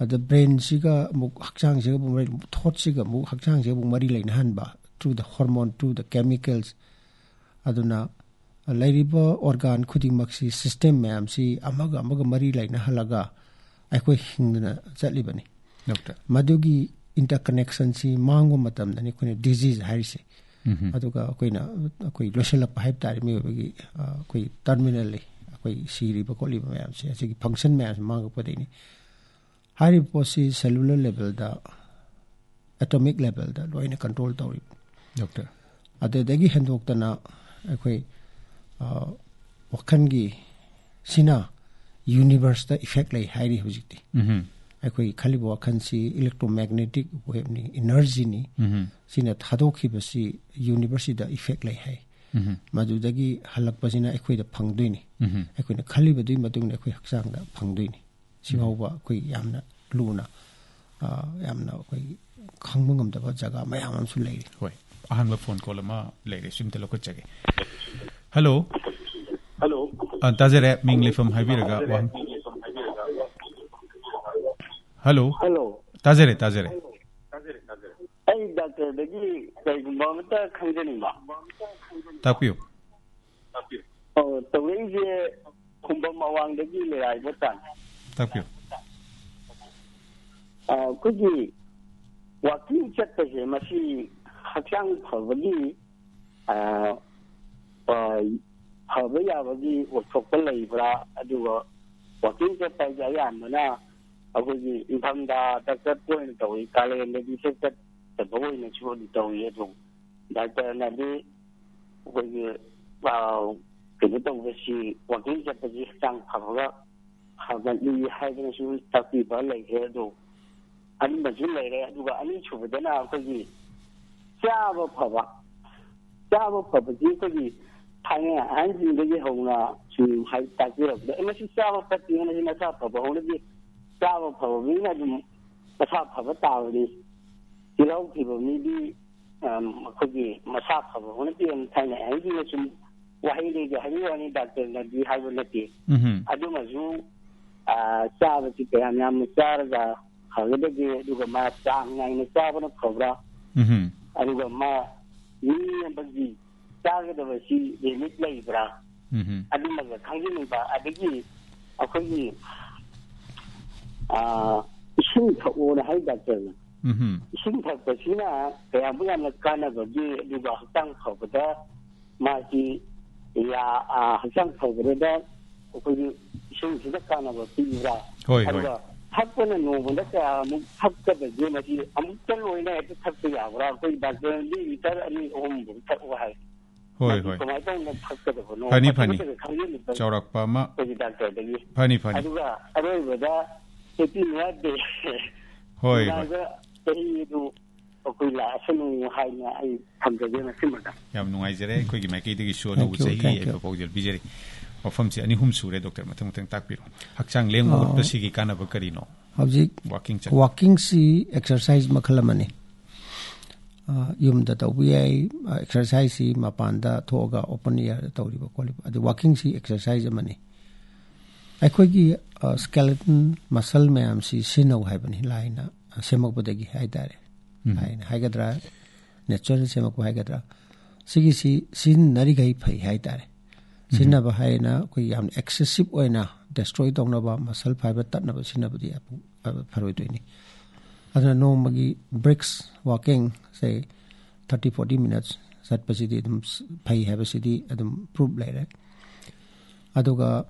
ꯑꯗ brainꯁꯤꯒ ꯑꯃꯨꯛ ꯍꯛꯆꯥꯡꯁꯤꯒ ꯑꯃꯨꯛ ꯃꯔꯤ, thoughtꯁꯤꯒ ꯑꯃꯨꯛ ꯍꯛꯆꯥꯡꯁꯤꯒ ꯑꯃꯨꯛ ꯃꯔꯤ ꯂꯩꯅꯍꯟꯕ, through the hormone, through the chemicals꯫ ꯑꯗꯨꯅ ꯂꯩꯔꯤꯕ organ ꯈꯨꯗꯤꯡꯃꯛꯁꯤ, system ꯃꯌꯥꯝꯁꯤ ꯑꯃꯒ ꯑꯃꯒ ꯃꯔꯤ ꯂꯩꯅꯍꯜꯂꯒ ꯑꯩꯈꯣꯏ ꯍꯤꯡꯗꯨꯅ ꯆꯠꯂꯤꯕꯅꯤ꯫ Doctor꯫ ꯃꯗꯨꯒꯤ interconnectionꯁꯤ ꯃꯥꯡꯕ ꯃꯇꯝꯗꯅꯤ ꯑꯩꯈꯣꯏꯅ disease ꯍꯥꯏꯔꯤꯁꯦ꯫ ꯎꯝ꯫ ꯑꯗꯨꯒ ꯑꯩꯈꯣꯏꯅ, ꯑꯩꯈꯣꯏ ꯂꯣꯏꯁꯤꯜꯂꯛꯄ ꯍꯥꯏꯕ ꯇꯥꯔꯦ, ꯃꯤꯑꯣꯏꯕꯒꯤ, ꯑ, ꯑꯩꯈꯣꯏ terminally ꯑꯩꯈꯣꯏ ꯁꯤꯔꯤꯕ ꯈꯣꯠꯂꯤꯕ ꯃꯌꯥꯝꯁꯦ, ꯑꯁꯤꯒꯤ function ꯃꯌꯥꯝꯁꯦ ꯃꯥꯡꯉꯛꯄꯗꯩꯅꯤ꯫ ꯍꯥꯏꯔꯤꯕ ꯄꯣꯠꯁꯤ cellular levelꯗ, atomic levelꯗ ꯂꯣꯏꯅ control ꯇꯧꯔꯤꯕ꯫ Doctor꯫ ꯑꯗꯨꯗꯒꯤ ꯍꯦꯟꯗꯣꯛꯇꯅ ꯑꯩꯈꯣꯏ, ꯑ, ꯋꯥꯈꯜꯒꯤ ꯁꯤꯅ universeꯇ effect ꯂꯩ ꯍꯥꯏꯔꯤ ꯍꯧꯖꯤꯛꯇꯤ꯫ ꯎꯝ꯫ ꯑꯩꯈꯣꯏꯒꯤ ꯈꯜꯂꯤꯕ ꯋꯥꯈꯜꯁꯤ electromagnetic waveꯅꯤ, energyꯅꯤ꯫ ꯎꯝ꯫ ꯁꯤꯅ ꯊꯥꯗꯣꯛꯈꯤꯕꯁꯤ universeꯁꯤꯗ effect ꯂꯩ ꯍꯥꯏ꯫ ꯎꯝ꯫ ꯃꯗꯨꯗꯒꯤ ꯍꯜꯂꯛꯄꯁꯤꯅ ꯑꯩꯈꯣꯏꯗ ꯐꯪꯗꯣꯏꯅꯤ꯫ ꯎꯝ꯫ ꯑꯩꯈꯣꯏꯅ ꯈꯜꯂꯤꯕꯗꯨꯒꯤ ꯃꯇꯨꯡ ꯏꯟꯅ ꯑꯩꯈꯣꯏ ꯍꯛꯆꯥꯡꯗ ꯐꯪꯗꯣꯏꯅꯤ꯫ ꯁꯤ ꯎꯝ꯫ ꯐꯥꯎꯕ ꯑꯩꯈꯣꯏ ꯌꯥꯝꯅ ꯂꯨꯅ, ꯑ, ꯌꯥꯝꯅ ꯑꯩꯈꯣꯏ ꯈꯪꯕ ꯉꯝꯗꯕ ꯖꯒꯥ ꯃꯌꯥꯝ ꯑꯃꯁꯨ ꯂꯩꯔꯤ꯫ ꯍꯣꯏ, ꯑꯍꯥꯟꯕ phone call ꯑꯃ ꯂꯩꯔꯦ, ꯁꯤꯝꯇ ꯂꯧꯈꯠꯆꯒꯦ꯫ Hello꯫ Hello꯫ ꯑ, ꯇꯥꯖꯔꯦ, ꯃꯤꯡ ꯂꯩꯐꯝ ꯍꯥꯏꯕꯤꯔꯒ ꯋꯥꯍꯪ꯫ Hello꯫ Hello꯫ ꯇꯥꯖꯔꯦ, ꯇꯥꯖꯔꯦ꯫ ꯑꯩ doctorꯗꯒꯤ ꯀꯩꯒꯨꯝꯕ ꯑꯃꯇ ꯈꯪꯖꯅꯤꯡꯕ꯫ ꯇꯥꯛꯄꯤꯌꯨ꯫ ꯑꯣ, ꯇꯧꯔꯛꯏꯁꯦ ꯈꯨꯝꯕꯝ ꯑꯋꯥꯡꯗꯒꯤ ꯂꯩꯔꯥꯏꯕ ꯇꯥꯅꯤ꯫ ꯇꯥꯛꯄꯤꯌꯨ꯫ ꯑ, ꯑꯩꯈꯣꯏꯒꯤ walking ꯆꯠꯄꯁꯦ, ꯃꯁꯤ ꯍꯛꯆꯥꯡ ꯐꯕꯒꯤ, ꯑ, ꯑ, ꯐꯕ ꯌꯥꯕꯒꯤ ꯑꯣꯏꯊꯣꯛꯄ ꯂꯩꯕ꯭ꯔꯥ? ꯑꯗꯨꯒ walking ꯆꯠꯄ ꯍꯥꯏꯁꯦ ꯑꯌꯥꯝꯕꯅ ꯑꯩꯈꯣꯏꯒꯤ ꯏꯪꯊꯝꯊꯥꯗ ꯆꯠꯄ ꯑꯣꯏꯅ ꯇꯧꯏ, ꯀꯥꯂꯦꯟꯗꯗꯤ ꯆꯠ-, ꯆꯠꯇꯕ ꯑꯣꯏꯅꯁꯨ ꯑꯗꯨꯝ ꯇꯧꯏ꯫ ꯑꯗꯨꯝ doctorꯅꯗꯤ ꯑꯩꯈꯣꯏꯒꯤ, ꯑ, ꯀꯩꯅꯣ ꯇꯧꯕꯁꯤ, walking ꯆꯠꯄꯁꯤ ꯍꯛꯆꯥꯡ ꯐꯕꯒ ꯐꯒꯠꯂꯤ ꯍꯥꯏꯗꯅꯁꯨ ꯇꯥꯛꯄꯤꯕ ꯂꯩꯈ꯭ꯔꯦ꯫ ꯑꯗꯣ ꯑꯗꯨꯝꯕꯁꯨ ꯂꯩꯔꯦ꯫ ꯑꯗꯨꯒ ꯑꯅꯤꯁꯨꯕꯗꯅ ꯑꯩꯈꯣꯏꯒꯤ ꯆꯥꯕ ꯐꯕ꯫ ꯆꯥꯕ ꯐꯕꯁꯤ ꯑꯩꯈꯣꯏꯒꯤ ꯊꯥꯏꯅ ꯑꯍꯟꯁꯤꯡꯗꯒꯤ ꯍꯧꯅ ꯁꯨꯝ ꯍꯥꯏ ꯇꯥꯛꯄꯤꯔꯛꯄꯗ, "ꯑꯦ, ꯃꯁꯤ ꯆꯥꯕ ꯐꯠꯇꯦ, ꯃꯁꯤ ꯃꯁꯥ ꯐꯕ ꯍꯧꯅꯗꯦ, ꯆꯥꯕ ꯐꯕ ꯃꯤꯅ ꯑꯗꯨꯝ ꯃꯁꯥ ꯐꯕ ꯇꯥꯕꯅꯤ, ꯆꯤꯜꯍꯥꯎ ꯊꯤꯕ ꯃꯤꯗꯤ, ꯑꯝ, ꯑꯩꯈꯣꯏꯒꯤ ꯃꯁꯥ ꯐꯕ ꯍꯧꯅꯗꯦ" ꯍꯥꯏꯅ ꯊꯥꯏꯅ ꯑꯍꯟꯁꯤꯡꯅ ꯁꯨꯝ ꯋꯥꯍꯩꯗꯒꯤ ꯍꯥꯏꯕꯤꯕ ꯋꯥꯅꯤ, doctorꯅꯗꯤ ꯍꯥꯏꯕ ꯅꯠꯇꯦ꯫ ꯎꯝꯍꯨꯝ꯫ ꯑꯗꯨꯃꯁꯨ, ꯑ, ꯆꯥꯕꯁꯤ ꯀꯌꯥꯝ ꯌꯥꯝꯅ ꯆꯥꯔꯒ ꯐꯒꯗꯒꯦ, ꯑꯗꯨꯒ ꯃꯥ ꯆꯥꯡ ꯅꯥꯏꯅ ꯆꯥꯕꯅ ꯐꯕ꯭ꯔꯥ? ꯎꯝꯍꯨꯝ꯫ ꯑꯗꯨꯒ ꯃꯥ ꯃꯤ ꯑꯃꯒꯤ ꯆꯥꯒꯗꯕꯁꯤ limit ꯂꯩꯕ꯭ꯔꯥ? ꯎꯝꯍꯨꯝ꯫ ꯑꯗꯨꯃꯒ ꯈꯪꯖꯅꯤꯡꯕ꯫ ꯑꯗꯒꯤ ꯑꯩꯈꯣꯏꯒꯤ, ꯑ, ꯏꯁꯤꯡ ꯊꯛꯑꯣꯅ ꯍꯥꯏ doctorꯅ꯫ ꯎꯝꯍꯨꯝ꯫ ꯏꯁꯤꯡ ꯊꯛꯄꯁꯤꯅ ꯀꯌꯥꯃꯨꯛ ꯌꯥꯝꯅ ꯀꯥꯟꯅꯕꯒꯦ, ꯑꯗꯨꯒ ꯍꯛꯆꯥꯡ ꯐꯕꯗ ꯃꯥꯒꯤ ꯌꯥ-, ꯑ, ꯍꯛꯆꯥꯡ ꯐꯕꯗ ꯑꯩꯈꯣꯏꯒꯤ ꯏꯁꯤꯡꯁꯤꯅ ꯀꯥꯟꯅꯕ ꯄꯤꯕ꯭ꯔꯥ? ꯍꯣꯏ, ꯍꯣꯏ꯫ ꯑꯗꯨꯒ ꯊꯛꯄꯅ ꯅꯣꯡꯃꯗ ꯀꯌꯥꯃꯨꯛ ꯊꯛꯀꯗꯒꯦ? ꯃꯁꯤ ꯑꯃꯨꯛꯇ ꯂꯣꯏꯅ ꯍꯦꯛꯇ ꯊꯛꯄ ꯌꯥꯕ꯭ꯔꯥ? ꯑꯩꯈꯣꯏ doctorꯅꯗꯤ litre ꯑꯅꯤ ꯑꯍꯨꯝ ꯊꯛꯑꯣ ꯍꯥꯏ꯫ ꯍꯣꯏ, ꯃꯁꯤ ꯍꯣꯏ꯫ ꯀꯃꯥꯏꯅ ꯇꯧꯅ ꯊꯛꯀꯗꯕꯅꯣ? ꯐꯅꯤ, ꯐꯅꯤ꯫ ꯈꯪꯖꯅꯤꯡꯕ ꯆꯥꯎꯔꯥꯛꯄ ꯑꯃ꯫ ꯑꯩꯈꯣꯏꯒꯤ doctorꯗꯒꯤ꯫ ꯐꯅꯤ, ꯐꯅꯤ꯫ ꯑꯗꯨꯒ ꯑꯔꯣꯏꯕꯗ ꯍꯣꯏ, ꯍꯣꯏ꯫ ꯅꯨꯡꯉꯥꯏꯕ ꯆꯍꯤ ꯑꯗꯨ ꯑꯩꯈꯣꯏ ꯂꯥꯛꯑꯁꯅꯨ ꯍꯥꯏꯅ ꯑꯩ ꯊꯝꯖꯒꯦ ꯃꯁꯤꯃꯗ꯫ ꯌꯥꯝ ꯅꯨꯡꯉꯥꯏꯖꯔꯦ꯫ ꯑꯩꯈꯣꯏꯒꯤ ꯃꯥꯏꯀꯩꯗꯒꯤꯁꯨ ꯑꯅꯧꯕ ꯆꯍꯤꯒꯤ ꯌꯥꯏꯐꯕ ꯄꯥꯎꯖꯦꯜ ꯄꯤꯖꯔꯤ꯫ ꯋꯥꯐꯝꯁꯦ ꯑꯅꯤ ꯑꯍꯨꯝ ꯁꯨꯔꯦ, ꯗꯣꯛꯇꯔ, ꯃꯊꯪ ꯃꯊꯪ ꯇꯥꯛꯄꯤꯔꯣ꯫ ꯍꯛꯆꯥꯡ ꯂꯦꯡ ꯑꯣꯠꯄꯁꯤꯒꯤ ꯀꯥꯟꯅꯕ ꯀꯔꯤꯅꯣ? ꯍꯧꯖꯤꯛ walking ꯆꯠꯄ꯫ Walkingꯁꯤ exercise ꯃꯈꯜ ꯑꯃꯅꯤ꯫ ꯑ, ꯌꯨꯝꯗ ꯇꯧꯕ ꯌꯥꯏ꯫ ꯑ, exerciseꯁꯤ ꯃꯄꯥꯟꯗ ꯊꯣꯛꯑꯒ open airꯗ ꯇꯧꯔꯤꯕ ꯈꯣꯠꯂꯤꯕ꯫ ꯑꯗꯨ walkingꯁꯤ exercise ꯑꯃꯅꯤ꯫ ꯑꯩꯈꯣꯏꯒꯤ, ꯑ, skeleton muscle ꯃꯌꯥꯝꯁꯤ ꯁꯤꯖꯤꯟꯅꯧ ꯍꯥꯏꯕꯅꯤ, ꯂꯥꯏꯅ ꯁꯦꯝꯃꯛꯄꯗꯒꯤ ꯍꯥꯏꯇꯥꯔꯦ꯫ ꯎꯝ꯫ ꯂꯥꯏꯅ ꯍꯥꯏꯒꯗ꯭ꯔꯥ, natural ꯁꯦꯝꯃꯛꯄ ꯍꯥꯏꯒꯗ꯭ꯔꯥ, ꯁꯤꯒꯤꯁꯤ ꯁꯤꯖꯤꯟꯅꯔꯤꯈꯩ ꯐꯩ ꯍꯥꯏꯇꯥꯔꯦ꯫ ꯎꯝ꯫ ꯁꯤꯖꯤꯟꯅꯕ ꯍꯥꯏꯅ ꯑꯩꯈꯣꯏ ꯌꯥꯝ excessive ꯑꯣꯏꯅ destroy ꯇꯧꯅꯕ, muscle fiber ꯇꯠꯅꯕ ꯁꯤꯖꯤꯟꯅꯕꯗꯤ ꯐꯔꯣꯏꯗꯣꯏꯅꯤ꯫ ꯑꯗꯨꯅ ꯅꯣꯡꯃꯒꯤ brisk walking, say, thirty forty minutes ꯆꯠꯄꯁꯤꯗꯤ ꯑꯗꯨꯝ ꯐꯩ ꯍꯥꯏꯕꯁꯤꯗꯤ ꯑꯗꯨꯝ proof ꯂꯩꯔꯦ꯫ ꯑꯗꯨꯒ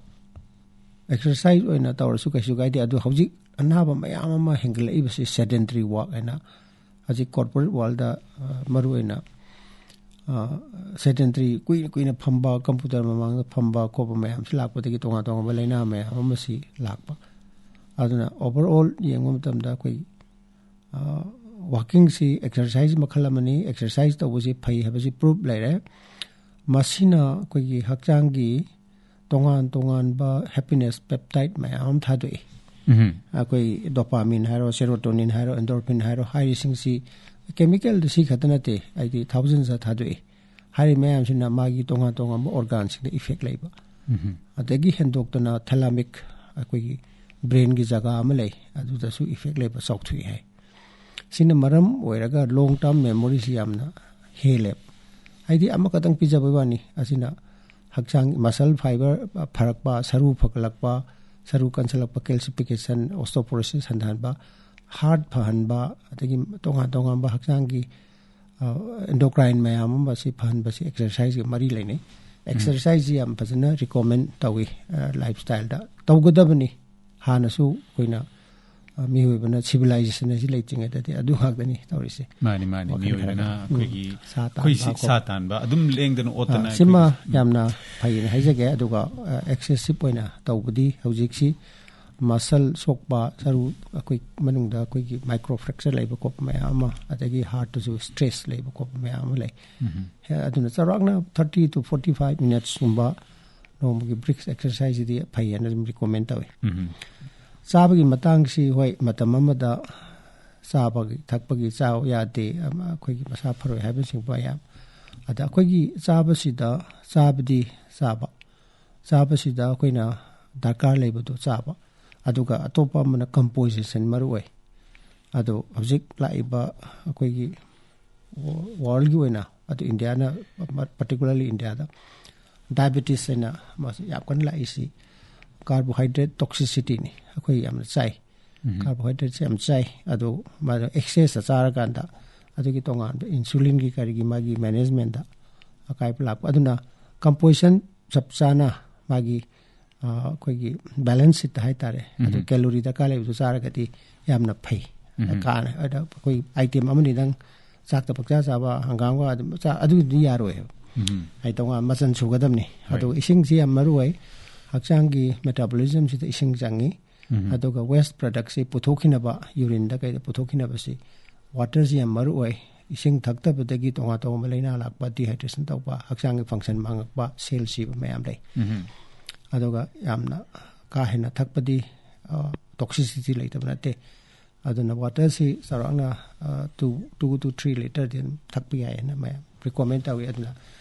exercise ꯑꯣꯏꯅ ꯇꯧꯔꯁꯨ ꯀꯩꯁꯨ ꯀꯥꯏꯗꯦ꯫ ꯑꯗꯨ ꯍꯧꯖꯤꯛ ꯑꯅꯥꯕ ꯃꯌꯥꯝ ꯑꯃ ꯍꯦꯟꯒꯠꯂꯛꯏꯕꯁꯤ sedentary work ꯍꯥꯏꯅ, ꯍꯧꯖꯤꯛ corporate worldꯇ, ꯑ, ꯃꯔꯨꯑꯣꯏꯅ, ꯑ, sedentary, ꯀꯨꯏꯅ ꯀꯨꯏꯅ ꯐꯝꯕ, computer ꯃꯃꯥꯡꯗ ꯐꯝꯕ ꯈꯣꯠꯄ ꯃꯌꯥꯝꯁꯤ ꯂꯥꯛꯄꯗꯒꯤ ꯇꯣꯉꯥꯟ ꯇꯣꯉꯥꯟꯕ ꯂꯥꯏꯅꯥ ꯃꯌꯥꯝ ꯑꯃꯁꯤ ꯂꯥꯛꯄ꯫ ꯑꯗꯨꯅ overall ꯌꯦꯡꯕ ꯃꯇꯝꯗ ꯑꯩꯈꯣꯏ, ꯑ, walkingꯁꯤ exercise ꯃꯈꯜ ꯑꯃꯅꯤ꯫ Exercise ꯇꯧꯕꯁꯤ ꯐꯩ ꯍꯥꯏꯕꯁꯤ proof ꯂꯩꯔꯦ꯫ ꯃꯁꯤꯅ ꯑꯩꯈꯣꯏꯒꯤ ꯍꯛꯆꯥꯡꯒꯤ ꯇꯣꯉꯥꯟ ꯇꯣꯉꯥꯟꯕ happiness peptide ꯃꯌꯥꯝ ꯑꯃ ꯊꯥꯗꯣꯛꯏ꯫ ꯎꯝ꯫ ꯑꯩꯈꯣꯏ dopamine ꯍꯥꯏꯔꯣ, serotonin ꯍꯥꯏꯔꯣ, endorphin ꯍꯥꯏꯔꯣ, ꯍꯥꯏꯔꯤꯁꯤꯡꯁꯤ chemicalꯗ ꯁꯤ ꯈꯛꯇ ꯅꯠꯇꯦ, ꯍꯥꯏꯗꯤ thousandsꯇ ꯊꯥꯗꯣꯛꯏ꯫ ꯍꯥꯏꯔꯤꯕ ꯃꯌꯥꯝꯁꯤꯅ ꯃꯥꯒꯤ ꯇꯣꯉꯥꯟ ꯇꯣꯉꯥꯟꯕ organꯁꯤꯡꯗ effect ꯂꯩꯕ꯫ ꯎꯝ꯫ ꯑꯗꯒꯤ ꯍꯦꯟꯗꯣꯛꯇꯅ thalamic, ꯑꯩꯈꯣꯏꯒꯤ brainꯒꯤ ꯖꯒꯥ ꯑꯃ ꯂꯩ, ꯑꯗꯨꯗꯁꯨ effect ꯂꯩꯕ, ꯆꯥꯎꯊꯣꯛꯏ ꯍꯥꯏ꯫ ꯁꯤꯅ ꯃꯔꯝ ꯑꯣꯏꯔꯒ long term memoryꯁꯤ ꯌꯥꯝꯅ ꯍꯦꯜꯂꯦꯕ꯫ ꯍꯥꯏꯗꯤ ꯑꯃꯈꯛꯇꯪ ꯄꯤꯖꯕꯩ ꯋꯥꯅꯤ, ꯑꯁꯤꯅ ꯍꯛꯆꯥꯡ muscle fiber ꯐꯔꯛꯄ, ꯁꯔꯨ ꯐꯒꯠꯂꯛꯄ, ꯁꯔꯨ ꯀꯟꯁꯤꯜꯂꯛꯄ, calcification, osteoporosis ꯍꯟꯊꯍꯟꯕ, heart ꯐꯍꯟꯕ, ꯑꯗꯒꯤ ꯇꯣꯉꯥꯟ ꯇꯣꯉꯥꯟꯕ ꯍꯛꯆꯥꯡꯒꯤ, ꯑ, endocrine ꯃꯌꯥꯝ ꯑꯃ ꯁꯤ ꯐꯍꯟꯕꯁꯤ exerciseꯒ ꯃꯔꯤ ꯂꯩꯅꯩ꯫ ꯎꯝ꯫ Exerciseꯁꯤ ꯌꯥꯝ ꯐꯖꯅ recommend ꯇꯧꯏ, ꯑ, lifestyleꯗ ꯇꯧꯒꯗꯕꯅꯤ꯫ ꯍꯥꯟꯅꯁꯨ ꯑꯩꯈꯣꯏꯅ, ꯑ, ꯃꯤꯑꯣꯏꯕꯅ civilization ꯑꯁꯤ ꯂꯩꯇ꯭ꯔꯤꯉꯩꯗꯗꯤ ꯑꯗꯨ ꯉꯥꯛꯇꯅꯤ ꯇꯧꯔꯤꯁꯦ꯫ ꯃꯥꯅꯤ, ꯃꯥꯅꯤ꯫ ꯋꯥꯈꯜ ꯃꯤꯑꯣꯏꯕꯅ ꯈꯔ, ꯎꯝ, ꯑꯩꯈꯣꯏꯒꯤ, ꯁꯥ ꯇꯥꯟꯕ ꯑꯩꯈꯣꯏ ꯁꯤ-, ꯈꯣꯠꯄ꯫ ꯁꯥ ꯇꯥꯟꯕ ꯑꯗꯨꯝ ꯂꯦꯡꯗꯅ ꯑꯣꯠꯇꯅ ꯑ, ꯁꯤꯃ ꯑꯩꯈꯣꯏꯒꯤ ꯌꯥꯝꯅ ꯐꯩꯅ ꯍꯥꯏꯖꯒꯦ꯫ ꯑꯗꯨꯒ, ꯑ, excessive ꯑꯣꯏꯅ ꯇꯧꯕꯗꯤ ꯍꯧꯖꯤꯛꯁꯤ, ꯃꯁꯜ ꯁꯣꯛꯄ, ꯁꯔꯨ ꯑꯩꯈꯣꯏ ꯃꯅꯨꯡꯗ ꯑꯩꯈꯣꯏꯒꯤ ꯃꯥꯏꯀ꯭ꯔꯣ ꯐ꯭ꯔꯦꯛꯆꯔ ꯂꯩꯕ ꯈꯣꯠꯄ ꯃꯌꯥꯝ ꯑꯃ, ꯑꯗꯒꯤ ꯍꯥꯔꯠꯇꯁꯨ ꯁ꯭ꯇ꯭ꯔꯦꯁ ꯂꯩꯕ ꯈꯣꯠꯄ ꯃꯌꯥꯝ ꯑꯃ ꯂꯩ꯫ ꯍꯦ, ꯑꯗꯨꯅ ꯆꯥꯎꯔꯥꯛꯅ thirty to forty five minutesꯀꯨꯝꯕ ꯅꯣꯡꯃꯒꯤ ꯕ꯭ꯔꯤꯛꯁ ꯑꯦꯛꯁꯔꯁꯥꯏꯖꯁꯤꯗꯤ ꯐꯩ ꯍꯥꯏꯅ ꯑꯗꯨꯝ ꯔꯤꯀꯣꯃꯦꯟ ꯇꯧꯏ꯫ ꯆꯥꯕꯒꯤ ꯃꯇꯥꯡꯁꯤ, ꯍꯣꯏ, ꯃꯇꯝ ꯑꯃꯗ ꯆꯥꯕꯒꯤ ꯊꯛꯄꯒꯤ ꯆꯥꯕ ꯌꯥꯗꯦ, ꯑꯃ ꯑꯩꯈꯣꯏꯒꯤ ꯃꯁꯥ ꯐꯔꯣꯏ ꯍꯥꯏꯕꯅꯆꯤꯡꯕ ꯌꯥꯝ, ꯑꯗ ꯑꯩꯈꯣꯏꯒꯤ ꯆꯥꯕꯁꯤꯗ, ꯆꯥꯕꯗꯤ ꯆꯥꯕ, ꯆꯥꯕꯁꯤꯗ ꯑꯩꯈꯣꯏꯅ ꯗꯔꯀꯥꯔ ꯂꯩꯕꯗꯣ ꯆꯥꯕ, ꯑꯗꯨꯒ ꯑꯇꯣꯞꯄ ꯑꯃꯅ ꯀꯝꯄꯣꯖꯤꯁꯟ ꯃꯔꯨ ꯑꯣꯏ꯫ ꯑꯗꯣ ꯍꯧꯖꯤꯛ ꯂꯥꯛꯏꯕ ꯑꯩꯈꯣꯏꯒꯤ ꯋꯥꯔꯜꯒꯤ ꯑꯣꯏꯅ, ꯑꯗꯨ ꯏꯟꯗꯤꯌꯥꯅ, ꯄꯥꯔꯇꯤꯀꯨꯂꯔꯂꯤ ꯏꯟꯗꯤꯌꯥꯗ ꯗꯥꯏꯕꯦꯇꯤꯁ ꯍꯥꯏꯅ ꯃꯁꯤ ꯌꯥꯝ ꯀꯟꯅ ꯂꯥꯛꯏꯁꯤ ꯀꯥꯔꯕꯣꯍꯥꯏꯗ꯭ꯔꯦꯠ ꯇꯣꯛꯁꯤꯁꯤꯇꯤꯅꯤ꯫ ꯑꯩꯈꯣꯏ ꯌꯥꯝꯅ ꯆꯥꯏ, ꯀꯥꯔꯕꯣꯍꯥꯏꯗ꯭ꯔꯦꯠꯁꯦ ꯌꯥꯝ ꯆꯥꯏ꯫ ꯑꯗꯣ ꯃꯥꯗꯣ ꯑꯦꯛꯁꯦꯁꯇ ꯆꯥꯔꯀꯥꯟꯗ ꯑꯗꯨꯒꯤ ꯇꯣꯉꯥꯟꯕ ꯏꯟꯁꯨꯂꯤꯟꯒꯤ ꯀꯔꯤꯒꯤ ꯃꯥꯒꯤ ꯃꯦꯅꯦꯖꯃꯦꯟꯗ ꯑꯀꯥꯏꯕ ꯂꯥꯛꯄ꯫ ꯑꯗꯨꯅ ꯀꯝꯄꯣꯖꯤꯁꯟ ꯆꯞ ꯆꯥꯅ ꯃꯥꯒꯤ, ꯑ, ꯑꯩꯈꯣꯏꯒꯤ ꯕꯦꯂꯦꯟꯁ ꯁꯤꯠ ꯍꯥꯏꯇꯥꯔꯦ, ꯑꯗꯨ ꯀꯦꯂꯣꯔꯤ ꯗꯔꯀꯥꯔ ꯂꯩꯕꯗꯨ ꯆꯥꯔꯒꯗꯤ ꯌꯥꯝꯅ ꯐꯩ꯫ ꯀꯥꯟꯅ-, ꯑꯗ ꯑꯩꯈꯣꯏ ꯑꯥꯏꯇꯦꯝ ꯑꯃꯅꯤꯗꯪ ꯆꯥꯛꯇ ꯄꯪꯆꯥ ꯆꯥꯕ, ꯍꯪꯒꯥꯝꯒ ꯑꯗꯨꯝ ꯆꯥ-, ꯑꯗꯨꯗꯤ ꯌꯥꯔꯣꯏꯕ꯫ ꯍꯥꯏꯗꯤ ꯇꯣꯉꯥꯟ ꯃꯆꯜ ꯁꯨꯒꯗꯕꯅꯤ꯫ ꯍꯣꯏ꯫ ꯑꯗꯨꯒ ꯏꯁꯤꯡꯁꯤ ꯌꯥꯝ ꯃꯔꯨ ꯑꯣꯏ꯫ ꯍꯛꯆꯥꯡꯒꯤ ꯃꯦꯇꯥꯕꯣꯂꯤꯖꯝꯁꯤꯗ ꯏꯁꯤꯡ ꯆꯪꯉꯤ꯫ ꯑꯗꯨꯒ ꯋꯦꯁ ꯄ꯭ꯔꯗꯛꯁꯤ ꯄꯨꯊꯣꯛꯈꯤꯅꯕ, ꯌꯨꯔꯤꯟꯗ ꯀꯩꯗ ꯄꯨꯊꯣꯛꯈꯤꯅꯕꯁꯤ ꯋꯥꯇꯔꯁꯤ ꯌꯥꯝ ꯃꯔꯨ ꯑꯣꯏ꯫ ꯏꯁꯤꯡ ꯊꯛꯇꯕꯗꯒꯤ ꯇꯣꯉꯥꯟ ꯇꯣꯉꯥꯟꯕ ꯂꯥꯏꯅꯥ ꯂꯥꯛꯄ, ꯗꯤꯍꯥꯏꯗ꯭ꯔꯦꯁꯟ ꯇꯧꯕ, ꯍꯛꯆꯥꯡꯒꯤ ꯐꯪꯁꯟ ꯃꯥꯡꯉꯛꯄ, ꯁꯦꯜ ꯁꯤꯕ ꯃꯌꯥꯝ ꯂꯩ꯫ ꯑꯗꯨꯒ ꯌꯥꯝꯅ ꯀꯥ ꯍꯦꯟꯅ ꯊꯛꯄꯗꯤ, ꯑ, ꯇꯣꯛꯁꯤꯁꯤꯇꯤ ꯂꯩꯇꯕ ꯅꯠꯇꯦ꯫ ꯑꯗꯨꯅ ꯋꯥꯇꯔꯁꯤ ꯆꯥꯎꯔꯥꯛꯅ, ꯑ, two, two to three ꯂꯤꯇꯔꯗꯤ ꯑꯗꯨꯝ ꯊꯛꯄ ꯌꯥꯏ ꯍꯥꯏꯅ ꯃꯌꯥꯝ ꯔꯤꯀꯣꯃꯦꯟ ꯇꯧꯏ꯫ ꯑꯗꯨꯅ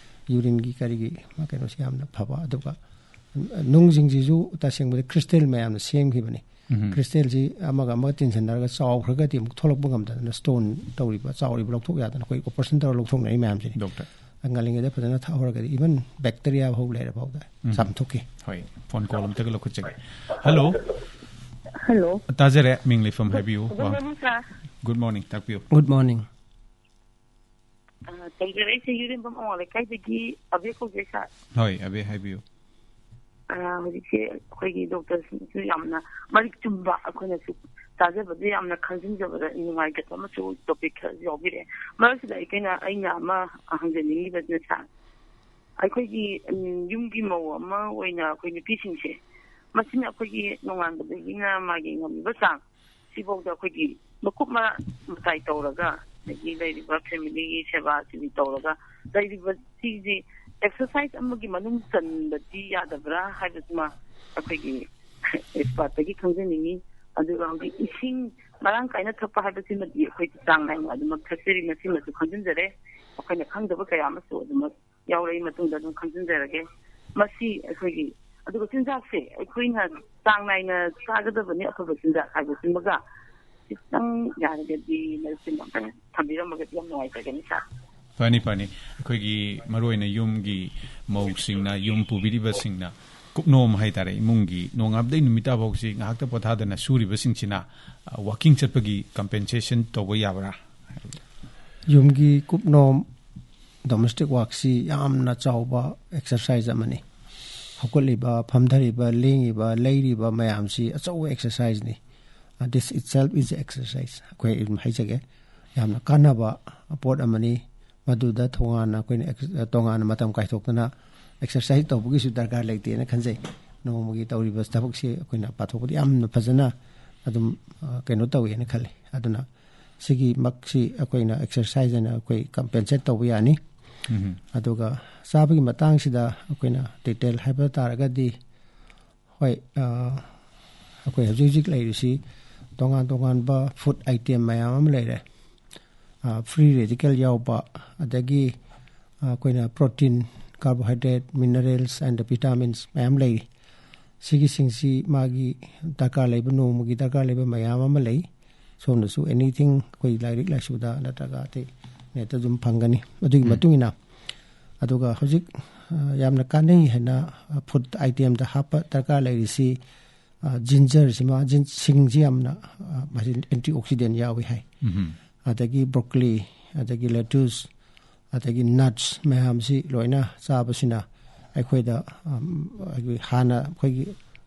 ꯌꯨꯔꯤꯟꯒꯤ ꯀꯔꯤꯒꯤ ꯀꯩꯅꯣꯁꯤ ꯌꯥꯝꯅ ꯐꯕ꯫ ꯑꯗꯨꯒ ꯅꯨꯡꯁꯤꯡꯁꯤꯁꯨ ꯇꯁꯦꯡꯕꯗꯤ ꯈ꯭ꯔꯤꯁꯇꯦꯜ ꯃꯌꯥꯝꯅ ꯁꯦꯝꯈꯤꯕꯅꯤ꯫ ꯈ꯭ꯔꯤꯁꯇꯦꯜꯁꯤ ꯑꯃꯒ ꯑꯃꯒ ꯇꯤꯟꯁꯤꯟꯅꯔꯒ ꯆꯥꯎꯈ꯭ꯔꯒꯗꯤ ꯑꯃꯨꯛ ꯊꯣꯛꯂꯛꯄ ꯉꯝꯗꯗꯅ ꯁ꯭ꯇꯣꯟ ꯇꯧꯔꯤꯕ, ꯆꯥꯎꯔꯤꯕ ꯂꯧꯊꯣꯛ ꯌꯥꯗꯅ ꯑꯩꯈꯣꯏ ꯑꯣꯄꯔꯦꯁꯟ ꯇꯧꯔ ꯂꯧꯊꯣꯛꯅꯔꯤ ꯃꯌꯥꯝꯁꯤꯅꯤ꯫ ꯗꯣꯛꯇꯔ꯫ ꯉꯜꯂꯤꯉꯩꯗ ꯐꯖꯅ ꯊꯛꯍꯧꯔꯒꯗꯤ ꯏꯚꯟ ꯕꯦꯛꯇꯔꯤꯌꯥ ꯐꯥꯎ ꯂꯩꯔ ꯐꯥꯎꯗ ꯆꯥꯝꯊꯣꯛꯈꯤ꯫ ꯍꯣꯏ, ꯐꯣꯟ ꯀꯣꯜ ꯑꯝꯇꯒ ꯂꯧꯈꯠꯆꯒꯦ꯫ ꯍꯜꯂꯣ꯫ ꯍꯜꯂꯣ꯫ ꯇꯥꯖꯔꯦ, ꯃꯤꯡ ꯂꯩꯐꯝ ꯍꯥꯏꯕꯤꯌꯨ꯫ ꯒꯨꯗ ꯃꯣꯔꯅꯤꯡ, ꯁꯥꯔ꯫ ꯒꯨꯗ ꯃꯣꯔꯅꯤꯡ, ꯇꯥꯛꯄꯤꯌꯨ꯫ Good morning. ꯑ, ꯇꯧꯖꯔꯛꯏꯁꯦ ꯌꯨꯔꯦꯝꯕꯝ ꯑꯋꯥꯡ ꯂꯩꯀꯥꯏꯗꯒꯤ ꯑꯕꯦ ꯀꯧꯖꯩ, ꯁꯥꯔ꯫ ꯍꯣꯏ, ꯑꯕꯦ, ꯍꯥꯏꯕꯤꯌꯨ꯫ ꯑ, ꯍꯧꯖꯤꯛꯁꯦ ꯑꯩꯈꯣꯏꯒꯤ ꯗꯣꯛꯇꯔꯁꯤꯡꯁꯨ ꯌꯥꯝꯅ ꯃꯔꯤꯛ ꯆꯨꯝꯕ, ꯑꯩꯈꯣꯏꯅꯁꯨ ꯇꯥꯖꯕꯗ ꯌꯥꯝꯅ ꯈꯪꯖꯤꯟꯖꯕꯗ ꯅꯨꯡꯉꯥꯏꯖꯕ ꯑꯃꯁꯨ ꯇꯣꯄꯤꯛ ꯈꯔꯁꯨ ꯌꯥꯎꯕꯤꯔꯛꯑꯦ꯫ ꯃꯔꯛꯁꯤꯗ ꯑꯩꯈꯣꯏꯅ, ꯑꯩꯅ ꯑꯃ ꯍꯪꯖꯅꯤꯡꯉꯤꯕꯁꯤꯅ, ꯁꯥꯔ, ꯑꯩꯈꯣꯏꯒꯤ, ꯎꯝ, ꯌꯨꯝꯒꯤ ꯃꯧ ꯑꯃ ꯑꯣꯏꯅ ꯑꯩꯈꯣꯏ ꯅꯨꯄꯤꯁꯤꯡꯁꯦ ꯃꯁꯤꯅ ꯑꯩꯈꯣꯏꯒꯤ ꯅꯣꯡꯉꯥꯟꯕꯗꯒꯤꯅ ꯃꯥꯒꯤ ꯉꯝꯃꯤꯕ ꯆꯥꯡ ꯁꯤꯐꯥꯎꯗ ꯑꯩꯈꯣꯏꯒꯤ ꯃꯀꯨꯞ ꯃꯇꯥꯏ ꯇꯧꯔꯒ, ꯑꯗꯒꯤ ꯂꯩꯔꯤꯕ ꯐꯦꯃꯤꯂꯤꯒꯤ ꯁꯦꯕꯥ ꯁꯤꯕꯤ ꯇꯧꯔꯒ ꯂꯩꯔꯤꯕ ꯁꯤꯁꯦ ꯑꯦꯛꯁꯔꯁꯥꯏꯁ ꯑꯃꯒꯤ ꯃꯅꯨꯡ ꯆꯟꯕꯗꯤ ꯌꯥꯗꯕ꯭ꯔꯥ ꯍꯥꯏꯕꯁꯤꯃ ꯑꯩꯈꯣꯏꯒꯤ ꯑꯦꯛꯁꯄꯥꯔꯠꯇꯒꯤ ꯈꯪꯖꯅꯤꯡꯉꯤ꯫ ꯑꯗꯨꯒ ꯍꯧꯖꯤꯛ ꯏꯁꯤꯡ ꯃꯔꯥꯡ ꯀꯥꯏꯅ ꯊꯛꯄ ꯍꯥꯏꯕꯁꯤꯃꯗꯤ ꯑꯩꯈꯣꯏ ꯆꯥꯡ ꯅꯥꯏꯅ ꯑꯗꯨꯃꯛ ꯊꯛꯆꯔꯤ, ꯃꯁꯤꯃꯁꯨ ꯈꯪꯖꯤꯟꯖꯔꯦ꯫ ꯑꯩꯈꯣꯏꯅ ꯈꯪꯗꯕ ꯀꯌꯥ ꯑꯃꯁꯨ ꯑꯗꯨꯃꯛ ꯌꯥꯎꯔꯛꯏ ꯃꯇꯨꯡꯗ ꯑꯗꯨꯝ ꯈꯪꯖꯤꯟꯖꯔꯒꯦ꯫ ꯃꯁꯤ ꯑꯩꯈꯣꯏꯒꯤ, ꯑꯗꯨꯒ ꯆꯤꯟꯖꯥꯛꯁꯦ ꯑꯩꯈꯣꯏꯅ ꯆꯥꯡ ꯅꯥꯏꯅ ꯆꯥꯒꯗꯕꯅꯤ, ꯑꯐꯕ ꯆꯤꯟꯖꯥꯛ ꯍꯥꯏꯕꯁꯤꯃꯒ ꯈꯤꯇꯪ ꯌꯥꯔꯒꯗꯤ ꯃꯔꯨꯞꯁꯤꯡ ꯑꯝꯇꯪ ꯊꯝꯕꯤꯔꯝꯃꯒꯗꯤ ꯌꯥꯝ ꯅꯨꯡꯉꯥꯏꯖꯒꯅꯤ, ꯁꯥꯔ꯫ ꯐꯅꯤ, ꯐꯅꯤ꯫ ꯑꯩꯈꯣꯏꯒꯤ ꯃꯔꯨꯑꯣꯏꯅ ꯌꯨꯝꯒꯤ ꯃꯧꯁꯤꯡꯅ, ꯌꯨꯝ ꯄꯨꯕꯤꯔꯤꯕꯁꯤꯡꯅ ꯀꯨꯞꯅꯣꯝ ꯍꯥꯏꯇꯥꯔꯦ, ꯏꯃꯨꯡꯒꯤ ꯅꯣꯡꯉꯥꯟꯕꯗꯩ ꯅꯨꯃꯤꯠ ꯇꯥꯐꯥꯎꯁꯤ ꯉꯥꯏꯍꯥꯛꯇ ꯄꯣꯊꯥꯗꯅ ꯁꯨꯔꯤꯕꯁꯤꯡꯁꯤꯅ, ꯑ, ꯋꯥꯀꯤꯡ ꯆꯠꯄꯒꯤ ꯀꯝꯄꯦꯟꯁꯦꯁꯟ ꯇꯧꯕ ꯌꯥꯕ꯭ꯔꯥ? ꯌꯨꯝꯒꯤ ꯀꯨꯞꯅꯣꯝ, ꯗꯣꯃꯦꯁꯇꯤꯛ ꯋꯥꯛꯁꯤ ꯌꯥꯝꯅ ꯆꯥꯎꯕ ꯑꯦꯛꯁꯔꯁꯥꯏꯁ ꯑꯃꯅꯤ꯫ ꯍꯧꯒꯠꯂꯤꯕ, ꯐꯝꯊꯔꯤꯕ, ꯂꯦꯡꯉꯤꯕ, ꯂꯩꯔꯤꯕ ꯃꯌꯥꯝꯁꯤ ꯑꯆꯧꯕ ꯑꯦꯛꯁꯔꯁꯥꯏꯁꯅꯤ꯫ This itself is exercise꯫ ꯑꯩꯈꯣꯏ ꯑꯗꯨꯝ ꯍꯥꯏꯖꯒꯦ, ꯌꯥꯝꯅ ꯀꯥꯟꯅꯕ ꯄꯣꯠ ꯑꯃꯅꯤ꯫ ꯃꯗꯨꯗ ꯇꯣꯉꯥꯟꯅ ꯑꯩꯈꯣꯏꯅ ꯑꯦꯛꯁ-, ꯇꯣꯉꯥꯟꯅ ꯃꯇꯝ ꯀꯥꯏꯊꯣꯛꯇꯅ ꯑꯦꯛꯁꯔꯁꯥꯏꯁ ꯇꯧꯕꯒꯤꯁꯨ ꯗꯔꯀꯥꯔ ꯂꯩꯇꯦꯅ ꯈꯟꯖꯩ꯫ ꯅꯣꯡꯃꯒꯤ ꯇꯧꯔꯤꯕ ꯊꯕꯛꯁꯤ ꯑꯩꯈꯣꯏꯅ ꯄꯥꯊꯣꯛꯄꯗ ꯌꯥꯝꯅ ꯐꯖꯅ ꯑꯗꯨꯝ, ꯑ, ꯀꯩꯅꯣ ꯇꯧꯋꯦꯅ ꯈꯜꯂꯤ꯫ ꯑꯗꯨꯅ ꯁꯤꯒꯤꯃꯛꯁꯤ ꯑꯩꯈꯣꯏꯅ ꯑꯦꯛꯁꯔꯁꯥꯏꯁ ꯍꯥꯏꯅ ꯑꯩꯈꯣꯏ ꯀꯝꯄꯦꯟꯁꯦꯠ ꯇꯧꯕ ꯌꯥꯅꯤ꯫ ꯎꯝ꯫ ꯑꯗꯨꯒ ꯆꯥꯕꯒꯤ ꯃꯇꯥꯡꯁꯤꯗ ꯑꯩꯈꯣꯏꯅ ꯗꯤꯇꯦꯜ ꯍꯥꯏꯕ ꯇꯥꯔꯒꯗꯤ, ꯍꯣꯏ, ꯑ, ꯑꯩꯈꯣꯏ ꯍꯧꯖꯤꯛ ꯍꯧꯖꯤꯛ ꯂꯩꯔꯤꯁꯤ ꯇꯣꯉꯥꯟ ꯇꯣꯉꯥꯟꯕ ꯐꯨꯗ ꯑꯥꯏꯇꯦꯝ ꯃꯌꯥꯝ ꯑꯃ ꯂꯩꯔꯦ꯫ ꯑ, ꯐ꯭ꯔꯤ ꯔꯦꯗꯤꯀꯦꯜ ꯌꯥꯎꯕ, ꯑꯗꯒꯤ, ꯑ, ꯑꯩꯈꯣꯏꯅ protein, carbohydrate, minerals and vitamins ꯃꯌꯥꯝ ꯂꯩꯔꯤ꯫ ꯁꯤꯒꯤꯁꯤꯡꯁꯤ ꯃꯥꯒꯤ ꯗꯔꯀꯥꯔ ꯂꯩꯕ, ꯅꯣꯡꯃꯒꯤ ꯗꯔꯀꯥꯔ ꯂꯩꯕ ꯃꯌꯥꯝ ꯑꯃ ꯂꯩ꯫ ꯁꯣꯝꯗꯁꯨ ꯑꯦꯅꯤꯊꯤꯡ ꯑꯩꯈꯣꯏ ꯂꯥꯏꯔꯤꯛ ꯂꯥꯏꯁꯨꯗ ꯅꯠꯇ꯭ꯔꯒ ꯑꯇꯩ ꯅꯦꯠꯇ ꯑꯗꯨꯝ ꯐꯪꯒꯅꯤ꯫ ꯑꯗꯨꯒꯤ ꯎꯝ꯫ ꯃꯇꯨꯡ ꯏꯟꯅ, ꯑꯗꯨꯒ ꯍꯧꯖꯤꯛ, ꯑ, ꯌꯥꯝꯅ ꯀꯥꯟꯅꯩ ꯍꯥꯏꯅ, ꯑ, ꯐꯨꯗ ꯑꯥꯏꯇꯦꯝꯗ ꯍꯥꯞꯄ ꯗꯔꯀꯥꯔ ꯂꯩꯔꯤꯁꯤ, ꯑ, ꯖꯤꯟꯖꯔꯁꯤꯃ, ꯖꯤꯟ-, ꯁꯤꯡꯁꯤ ꯌꯥꯝꯅ, ꯑ, ꯃꯁꯤ ꯑꯦꯟꯇꯤ ꯑꯣꯛꯁꯤꯗꯦꯟ ꯌꯥꯎꯏ ꯍꯥꯏ꯫ ꯎꯝ꯫ ꯑꯗꯒꯤ ꯕ꯭ꯔꯣꯀꯂꯤ, ꯑꯗꯒꯤ ꯂꯦꯇꯨꯁ, ꯑꯗꯒꯤ ꯅꯠꯁ ꯃꯌꯥꯝꯁꯤ ꯂꯣꯏꯅ ꯆꯥꯕꯁꯤꯅ ꯑꯩꯈꯣꯏꯗ, ꯑꯝ, ꯑꯩꯈꯣꯏ ꯍꯥꯟꯅ ꯑꯩꯈꯣꯏꯒꯤ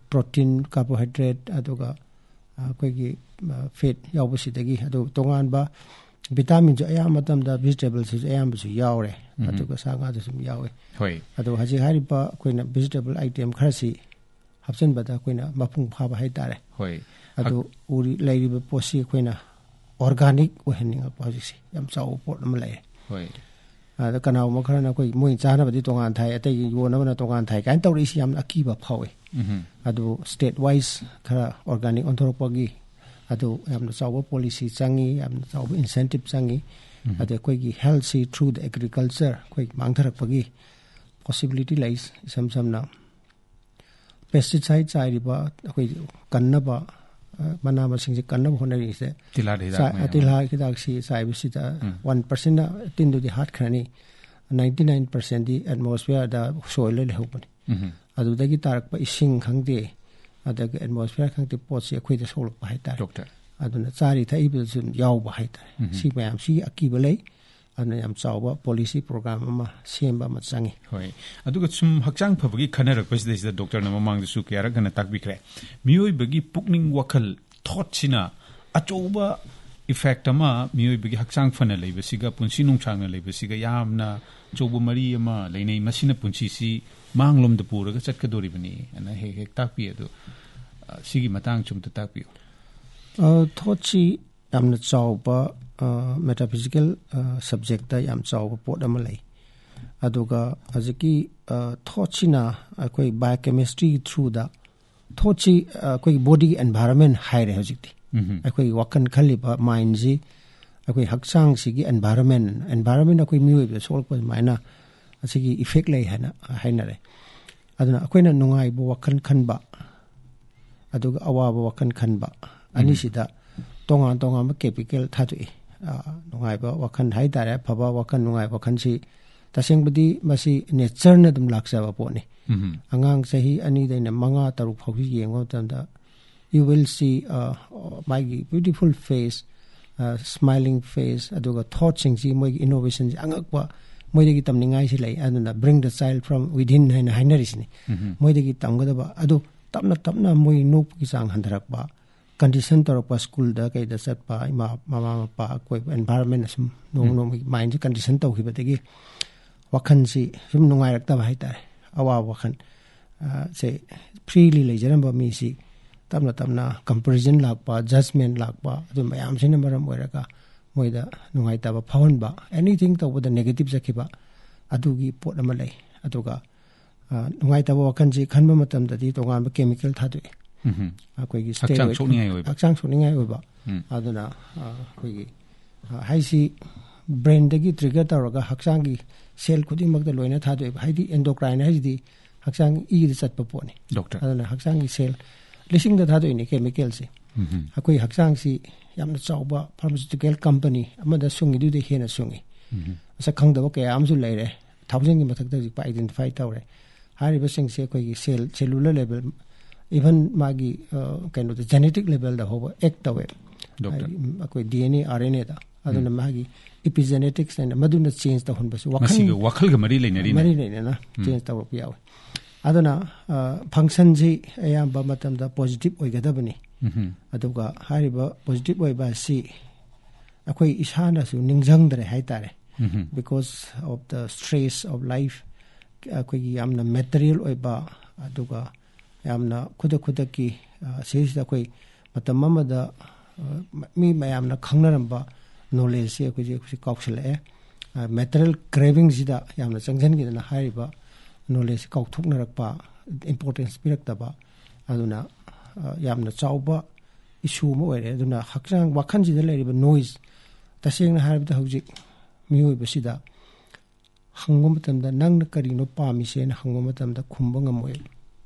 ꯄ꯭ꯔꯣꯇꯤꯟ, ꯀꯥꯔꯕꯣꯍꯥꯏꯗ꯭ꯔꯦꯠ, ꯑꯗꯨꯒ, ꯑ, ꯑꯩꯈꯣꯏꯒꯤ, ꯑ, ꯐꯦꯠ ꯌꯥꯎꯕꯁꯤꯗꯒꯤ, ꯑꯗꯨ ꯇꯣꯉꯥꯟꯕ ꯚꯤꯇꯥꯃꯤꯟꯁꯨ ꯑꯌꯥꯝꯕ ꯃꯇꯝꯗ ꯚꯤꯖꯤꯇꯦꯕꯜꯁꯤꯁꯨ ꯑꯌꯥꯝꯕꯁꯨ ꯌꯥꯎꯔꯦ, ꯎꯝ꯫ ꯑꯗꯨꯒ ꯁꯥ ꯉꯥꯗꯁꯨ ꯑꯗꯨꯝ ꯌꯥꯎꯋꯦ꯫ ꯍꯣꯏ꯫ ꯑꯗꯣ ꯍꯧꯖꯤꯛ ꯍꯥꯏꯔꯤꯕ ꯑꯩꯈꯣꯏꯅ ꯚꯤꯖꯤꯇꯦꯕꯜ ꯑꯥꯏꯇꯦꯝ ꯈꯔꯁꯤ ꯍꯥꯞꯆꯤꯟꯕꯗ ꯑꯩꯈꯣꯏꯅ ꯃꯄꯨꯡ ꯐꯥꯕ ꯍꯥꯏꯇꯥꯔꯦ꯫ ꯍꯣꯏ꯫ ꯑꯗꯨ ꯎꯔꯤ-, ꯂꯩꯔꯤꯕ ꯄꯣꯠꯁꯤ ꯑꯩꯈꯣꯏꯅ organic ꯑꯣꯏꯍꯟꯅꯤꯡꯉꯛꯄ ꯍꯧꯖꯤꯛꯁꯤ ꯌꯥꯝ ꯆꯥꯎꯕ ꯄꯣꯠ ꯑꯃ ꯂꯩꯔꯦ꯫ ꯍꯣꯏ꯫ ꯑꯗ ꯀꯅꯥꯒꯨꯝꯕ ꯈꯔꯅ ꯑꯩꯈꯣꯏ ꯃꯣꯏ ꯆꯥꯅꯕꯗꯤ ꯇꯣꯉꯥꯟ ꯊꯥꯏ, ꯑꯇꯩꯒꯤ ꯌꯣꯟꯅꯕꯅ ꯇꯣꯉꯥꯟ ꯊꯥꯏ ꯀꯥꯏꯅ ꯇꯧꯔꯛꯏꯁꯤ ꯌꯥꯝꯅ ꯑꯀꯤꯕ ꯐꯥꯎꯏ꯫ ꯎꯝꯍꯨꯝ꯫ ꯑꯗꯨ state wise ꯈꯔ organic ꯑꯣꯟꯊꯣꯔꯛꯄꯒꯤ ꯑꯗꯨ ꯌꯥꯝꯅ ꯆꯥꯎꯕ policy ꯆꯪꯉꯤ, ꯌꯥꯝꯅ ꯆꯥꯎꯕ incentive ꯆꯪꯉꯤ꯫ ꯎꯝꯍꯨꯝ꯫ ꯑꯗ ꯑꯩꯈꯣꯏꯒꯤ health ꯁꯤ through the agriculture ꯑꯩꯈꯣꯏ ꯃꯥꯡꯊꯔꯛꯄꯒꯤ possibility ꯂꯩ꯫ ꯏꯁꯝ ꯁꯝꯅ pesticide ꯆꯥꯏꯔꯤꯕ ꯑꯩꯈꯣꯏ ꯀꯟꯅꯕ, ꯑ, ꯃꯅꯥ ꯃꯁꯤꯡꯁꯦ ꯀꯟꯅꯕ ꯍꯣꯠꯅꯔꯤꯁꯦ ꯇꯤꯜꯍꯥꯠ ꯍꯤꯗꯥꯛ ꯆꯥ-, ꯃꯌꯥꯝ꯫ ꯇꯤꯜꯍꯥꯠ ꯍꯤꯗꯥꯛꯁꯤ ꯆꯥꯏꯕꯁꯤꯗ ꯎꯝ꯫ One percent ꯇꯤꯟꯗꯨꯗꯤ ꯍꯥꯠꯈ꯭ꯔꯅꯤ, ninety nine percent ꯗꯤ atmosphere ꯗ soil ꯗ ꯂꯩꯍꯧꯕꯅꯤ꯫ ꯎꯝ꯫ ꯑꯗꯨꯗꯒꯤ ꯇꯥꯔꯛꯄ ꯏꯁꯤꯡ ꯈꯪꯗꯦ, ꯑꯗꯒꯤ atmosphere ꯈꯪꯗꯦ, ꯄꯣꯠꯁꯤ ꯑꯩꯈꯣꯏꯗ ꯁꯣꯛꯂꯛꯄ ꯍꯥꯏꯇꯥꯔꯦ꯫ ꯗꯣꯛꯇꯔ꯫ ꯑꯗꯨꯅ ꯆꯥꯔꯤ ꯊꯛꯏꯕꯗꯁꯨ ꯑꯗꯨꯝ ꯌꯥꯎꯕ ꯍꯥꯏꯇꯥꯔꯦ꯫ ꯎꯝ꯫ ꯁꯤ ꯃꯌꯥꯝꯁꯤꯒꯤ ꯑꯀꯤꯕ ꯂꯩ꯫ ꯑꯗꯨꯅ ꯌꯥꯝ ꯆꯥꯎꯕ policy program ꯑꯃ ꯁꯦꯝꯕ ꯑꯃ ꯆꯪꯉꯤ꯫ ꯍꯣꯏ꯫ ꯑꯗꯨꯒ ꯁꯨꯝ ꯍꯛꯆꯥꯡ ꯐꯕꯒꯤ ꯈꯟꯅꯔꯛꯄꯁꯤꯗꯩꯁꯤꯗ ꯗꯣꯛꯇꯔꯅ ꯃꯃꯥꯡꯗꯁꯨ ꯀꯌꯥꯔꯛ ꯍꯟꯅ ꯇꯥꯛꯄꯤꯈ꯭ꯔꯦ꯫ ꯃꯤꯑꯣꯏꯕꯒꯤ ꯄꯨꯛꯅꯤꯡ ꯋꯥꯈꯜ, thought ꯁꯤꯅ ꯑꯆꯧꯕ effect ꯑꯃ ꯃꯤꯑꯣꯏꯕꯒꯤ ꯍꯛꯆꯥꯡ ꯐꯅ ꯂꯩꯕꯁꯤꯒ, ꯄꯨꯟꯁꯤ ꯅꯨꯡꯁꯥꯡꯅ ꯂꯩꯕꯁꯤꯒ ꯌꯥꯝꯅ ꯑꯆꯧꯕ ꯃꯔꯤ ꯑꯃ ꯂꯩꯅꯩ꯫ ꯃꯁꯤꯅ ꯄꯨꯟꯁꯤꯁꯤ ꯃꯥꯡꯂꯣꯝꯗ ꯄꯨꯔꯒ ꯆꯠꯀꯗꯧꯔꯤꯕꯅꯤ ꯑꯅ ꯍꯦꯛ ꯍꯦꯛ ꯇꯥꯛꯄꯤ꯫ ꯑꯗꯨ, ꯑ, ꯁꯤꯒꯤ ꯃꯇꯥꯡꯁꯨ ꯑꯝꯇ ꯇꯥꯛꯄꯤꯌꯨ꯫ ꯑ, thought ꯁꯤ ꯌꯥꯝꯅ ꯆꯥꯎꯕ, ꯑ, metaphysical, ꯑ, subject ꯇ ꯌꯥꯝ ꯆꯥꯎꯕ ꯄꯣꯠ ꯑꯃ ꯂꯩ꯫ ꯑꯗꯨꯒ ꯍꯧꯖꯤꯛꯀꯤ, ꯑ, thought ꯁꯤꯅ ꯑꯩꯈꯣꯏ biochemistry through ꯗ thought ꯁꯤ, ꯑ, ꯑꯩꯈꯣꯏꯒꯤ body ꯒꯤ environment ꯍꯥꯏꯔꯦ ꯍꯧꯖꯤꯛꯇꯤ꯫ ꯎꯝꯍꯨꯝ꯫ ꯑꯩꯈꯣꯏꯒꯤ ꯋꯥꯈꯜ ꯈꯜꯂꯤꯕ mind ꯁꯤ ꯑꯩꯈꯣꯏ ꯍꯛꯆꯥꯡꯁꯤꯒꯤ environment, environment ꯑꯩꯈꯣꯏ ꯃꯤꯑꯣꯏꯕꯗ ꯁꯣꯛꯂꯛꯄ ꯑꯗꯨꯃꯥꯏꯅ ꯑꯁꯤꯒꯤ effect ꯂꯩ ꯍꯥꯏꯅ ꯍꯥꯏꯅꯔꯦ꯫ ꯑꯗꯨꯅ ꯑꯩꯈꯣꯏꯅ ꯅꯨꯡꯉꯥꯏꯕ ꯋꯥꯈꯜ ꯈꯟꯕ, ꯑꯗꯨꯒ ꯑꯋꯥꯕ ꯋꯥꯈꯜ ꯈꯟꯕ, ꯎꯝ꯫ ꯑꯅꯤꯁꯤꯗ ꯇꯣꯉꯥꯟ ꯇꯣꯉꯥꯟꯕ chemical ꯊꯥꯗꯣꯛꯏ꯫ ꯑ, ꯅꯨꯡꯉꯥꯏꯕ ꯋꯥꯈꯜ ꯍꯥꯏꯇꯥꯔꯦ, ꯑꯐꯕ ꯋꯥꯈꯜ, ꯅꯨꯡꯉꯥꯏꯕ ꯋꯥꯈꯜꯁꯤ ꯇꯁꯦꯡꯕꯗꯤ ꯃꯁꯤ nature ꯅ ꯑꯗꯨꯝ ꯂꯥꯛꯆꯕ ꯄꯣꯠꯅꯤ꯫ ꯎꯝ꯫ ꯑꯉꯥꯡ ꯆꯍꯤ ꯑꯅꯤꯗꯩꯅ ꯃꯉꯥ, ꯇꯔꯨꯛ ꯐꯥꯎꯁꯤ ꯌꯦꯡꯕ ꯃꯇꯝꯗ, you will see, ꯑ, ꯃꯥꯒꯤ beautiful face, ꯑ, smiling face, ꯑꯗꯨꯒ thought ꯁꯤꯡꯁꯤ, ꯃꯣꯏꯒꯤ innovation ꯁꯤ ꯑꯉꯛꯄ, ꯃꯣꯏꯗꯒꯤ ꯇꯝꯅꯤꯡꯉꯥꯏꯁꯤ ꯂꯩ꯫ ꯑꯗꯨꯅ bring the child from within ꯍꯥꯏꯅ ꯍꯥꯏꯅꯔꯤꯁꯤꯅꯤ꯫ ꯎꯝ꯫ ꯃꯣꯏꯗꯒꯤ ꯇꯝꯒꯗꯕ꯫ ꯑꯗꯨ ꯇꯞꯅ ꯇꯞꯅ ꯃꯣꯏ ꯅꯣꯛꯄꯒꯤ ꯆꯥꯡ ꯍꯟꯊꯔꯛꯄ, condition ꯇꯧꯔꯛꯄ, school ꯗ ꯀꯩꯗ ꯆꯠꯄ, ꯏꯃꯥ, ꯃꯃꯥ ꯃꯄꯥ, ꯑꯀꯣꯏꯕ environment ꯁꯨꯝ ꯅꯣꯡꯃ ꯎꯝ꯫ ꯅꯣꯡꯃꯒꯤ mind ꯁꯤ condition ꯇꯧꯈꯤꯕꯗꯒꯤ ꯋꯥꯈꯜꯁꯤ ꯁꯨꯝ ꯅꯨꯡꯉꯥꯏꯔꯛꯇꯕ ꯍꯥꯏꯇꯥꯔꯦ, ꯑꯋꯥꯕ ꯋꯥꯈꯜ꯫ ꯁꯦ ꯐ꯭ꯔꯤꯂꯤ ꯂꯩꯖꯔꯝꯕ ꯃꯤꯁꯤ ꯇꯞꯅ ꯇꯞꯅ ꯀꯝꯄꯦꯔꯤꯖꯟ ꯂꯥꯛꯄ, ꯖꯖꯃꯦꯟ ꯂꯥꯛꯄ, ꯑꯗꯨ ꯃꯌꯥꯝꯁꯤꯅ ꯃꯔꯝ ꯑꯣꯏꯔꯒ ꯃꯣꯏꯗ ꯅꯨꯡꯉꯥꯏꯇꯕ ꯐꯥꯎꯍꯟꯕ, ꯑꯦꯅꯤꯊꯤꯡ ꯇꯧꯕꯗ ꯅꯦꯒꯦꯇꯤꯚ ꯆꯠꯈꯤꯕ, ꯑꯗꯨꯒꯤ ꯄꯣꯠ ꯑꯃ ꯂꯩ꯫ ꯑꯗꯨꯒ ꯑ, ꯅꯨꯡꯉꯥꯏꯇꯕ ꯋꯥꯈꯜꯁꯤ ꯈꯟꯕ ꯃꯇꯝꯗꯗꯤ ꯇꯣꯉꯥꯟꯕ ꯀꯦꯃꯤꯀꯦꯜ ꯊꯥꯗꯣꯛꯏ꯫ ꯎꯝ꯫ ꯑꯩꯈꯣꯏꯒꯤ ꯍꯛꯆꯥꯡ steroid, ꯁꯣꯛꯅꯤꯡꯉꯥꯏ ꯑꯣꯏꯕ꯫ ꯍꯛꯆꯥꯡ ꯁꯣꯛꯅꯤꯡꯉꯥꯏ ꯑꯣꯏꯕ꯫ ꯎꯝ꯫ ꯑꯗꯨꯅ ꯑ, ꯑꯩꯈꯣꯏꯒꯤ ꯑ, ꯍꯥꯏꯁꯤ ꯕ꯭ꯔꯦꯟꯗꯒꯤ ꯇ꯭ꯔꯤꯒꯔ ꯇꯧꯔꯒ ꯍꯛꯆꯥꯡꯒꯤ ꯁꯦꯜ ꯈꯨꯗꯤꯡꯃꯛꯇ ꯂꯣꯏꯅ ꯊꯥꯗꯣꯛꯑꯦꯕ꯫ ꯍꯥꯏꯗꯤ ꯑꯦꯟꯗꯣꯀ꯭ꯔꯥꯏꯟ ꯍꯥꯏꯁꯤꯗꯤ ꯍꯛꯆꯥꯡ ꯏꯗ ꯆꯠꯄ ꯄꯣꯠꯅꯤ꯫ ꯗꯣꯛꯇꯔ꯫ ꯑꯗꯨꯅ ꯍꯛꯆꯥꯡꯒꯤ ꯁꯦꯜ ꯂꯤꯁꯤꯡꯗ ꯊꯥꯗꯣꯛꯏꯅꯦ ꯀꯦꯃꯤꯀꯦꯜꯁꯤ꯫ ꯎꯝ꯫ ꯑꯩꯈꯣꯏ ꯍꯛꯆꯥꯡꯁꯤ ꯌꯥꯝꯅ ꯆꯥꯎꯕ ꯐꯥꯔꯃꯥꯁꯤꯇꯤꯀꯦꯜ ꯀꯝꯄꯅꯤ ꯑꯃꯗ ꯁꯨꯡꯉꯤꯗꯨꯗꯤ ꯍꯦꯟꯅ ꯁꯨꯡꯉꯤ꯫ ꯎꯝ꯫ ꯃꯁꯛ ꯈꯪꯗꯕ ꯀꯌꯥ ꯑꯃꯁꯨ ꯂꯩꯔꯦ꯫ ꯊꯥꯎꯖꯟꯒꯤ ꯃꯊꯛꯇ ꯍꯧꯖꯤꯛ ꯑꯥꯏꯗꯦꯟꯇꯤꯐꯥꯏ ꯇꯧꯔꯦ꯫ ꯍꯥꯏꯔꯤꯕꯁꯤꯡꯁꯦ ꯑꯩꯈꯣꯏꯒꯤ ꯁꯦꯜ, ꯁꯦꯂꯨꯂꯔ ꯂꯦꯚꯦꯜ, ꯏꯚꯟ ꯃꯥꯒꯤ ꯑ, ꯀꯩꯅꯣꯗ, ꯖꯦꯅꯦꯇꯤꯛ ꯂꯦꯚꯦꯜꯗ ꯐꯥꯎꯕ ꯑꯦꯛ ꯇꯧꯋꯦ꯫ ꯗꯣꯛꯇꯔ꯫ ꯍꯥꯏꯗꯤ, ꯎꯝ, ꯑꯩꯈꯣꯏ D N A, R N ꯑꯦꯗ꯫ ꯑꯗꯨꯅ ꯃꯥꯒꯤ ꯏꯄꯤꯖꯦꯅꯦꯇꯤꯛꯁ ꯍꯥꯏꯅ ꯃꯗꯨꯅ ꯆꯦꯟꯖ ꯇꯧꯍꯟꯕꯁꯨ ꯋꯥꯈꯜ ꯃꯁꯤꯒ ꯋꯥꯈꯜꯒ ꯃꯔꯤ ꯂꯩꯅꯔꯤꯅꯦ꯫ ꯃꯔꯤ ꯂꯩꯅꯅ ꯎꯝ꯫ ꯆꯦꯟꯖ ꯇꯧꯔꯛꯄ ꯌꯥꯎꯋꯤ꯫ ꯑꯗꯨꯅ ꯐꯪꯁꯟꯁꯤ ꯑꯌꯥꯝꯕ ꯃꯇꯝꯗ ꯄꯣꯖꯤꯇꯤꯚ ꯑꯣꯏꯒꯗꯕꯅꯤ꯫ ꯎꯝ꯫ ꯑꯗꯨꯒ ꯍꯥꯏꯔꯤꯕ ꯄꯣꯖꯤꯇꯤꯚ ꯑꯣꯏꯕ ꯑꯁꯤ ꯑꯩꯈꯣꯏ ꯏꯁꯥꯅꯁꯨ ꯅꯤꯡꯁꯤꯡꯗ꯭ꯔꯦ ꯍꯥꯏꯇꯥꯔꯦ꯫ ꯎꯝ꯫ Because of the stress of life, ꯑꯩꯈꯣꯏꯒꯤ ꯌꯥꯝꯅ ꯃꯦꯇꯔꯤꯌꯦꯜ ꯑꯣꯏꯕ, ꯑꯗꯨꯒ ꯌꯥꯝꯅ ꯈꯨꯗꯛ ꯈꯨꯗꯛꯀꯤ, ꯑ, ꯁꯤꯗꯩꯁꯤꯗ ꯑꯩꯈꯣꯏ ꯃꯇꯝ ꯑꯃꯗ, ꯑ, ꯃꯤ ꯃꯌꯥꯝꯅ ꯈꯪꯅꯔꯝꯕ ꯅꯣꯂꯦꯖꯁꯤ ꯑꯩꯈꯣꯏꯁꯦ ꯍꯧꯖꯤꯛ ꯀꯥꯎꯁꯤꯜꯂꯛꯑꯦ꯫ ꯃꯦꯇꯔꯤꯌꯦꯜ ꯀ꯭ꯔꯦꯚꯤꯡꯁꯤꯗ ꯌꯥꯝꯅ ꯆꯪꯁꯤꯟꯈꯤꯗꯅ ꯍꯥꯏꯔꯤꯕ ꯅꯣꯂꯦꯖꯁꯤ ꯀꯥꯎꯊꯣꯛꯅꯔꯛꯄ, ꯏꯝꯄꯣꯔꯇꯦꯟꯁ ꯄꯤꯔꯛꯇꯕ, ꯑꯗꯨꯅ, ꯑ, ꯌꯥꯝꯅ ꯆꯥꯎꯕ ꯏꯁꯨ ꯑꯃ ꯑꯣꯏꯔꯦ꯫ ꯑꯗꯨꯅ ꯍꯛꯆꯥꯡ, ꯋꯥꯈꯜꯁꯤꯗ ꯂꯩꯔꯤꯕ ꯅꯣꯏꯁ, ꯇꯁꯦꯡꯅ ꯍꯥꯏꯔꯕꯗ ꯍꯧꯖꯤꯛ ꯃꯤꯑꯣꯏꯕꯁꯤꯗ ꯍꯪꯕ ꯃꯇꯝꯗ, "ꯅꯪꯅ ꯀꯔꯤꯅꯣ ꯄꯥꯝꯃꯤꯁꯦꯅ?" ꯍꯪꯕ ꯃꯇꯝꯗ ꯈꯨꯝꯕ ꯉꯝꯃꯣꯏ꯫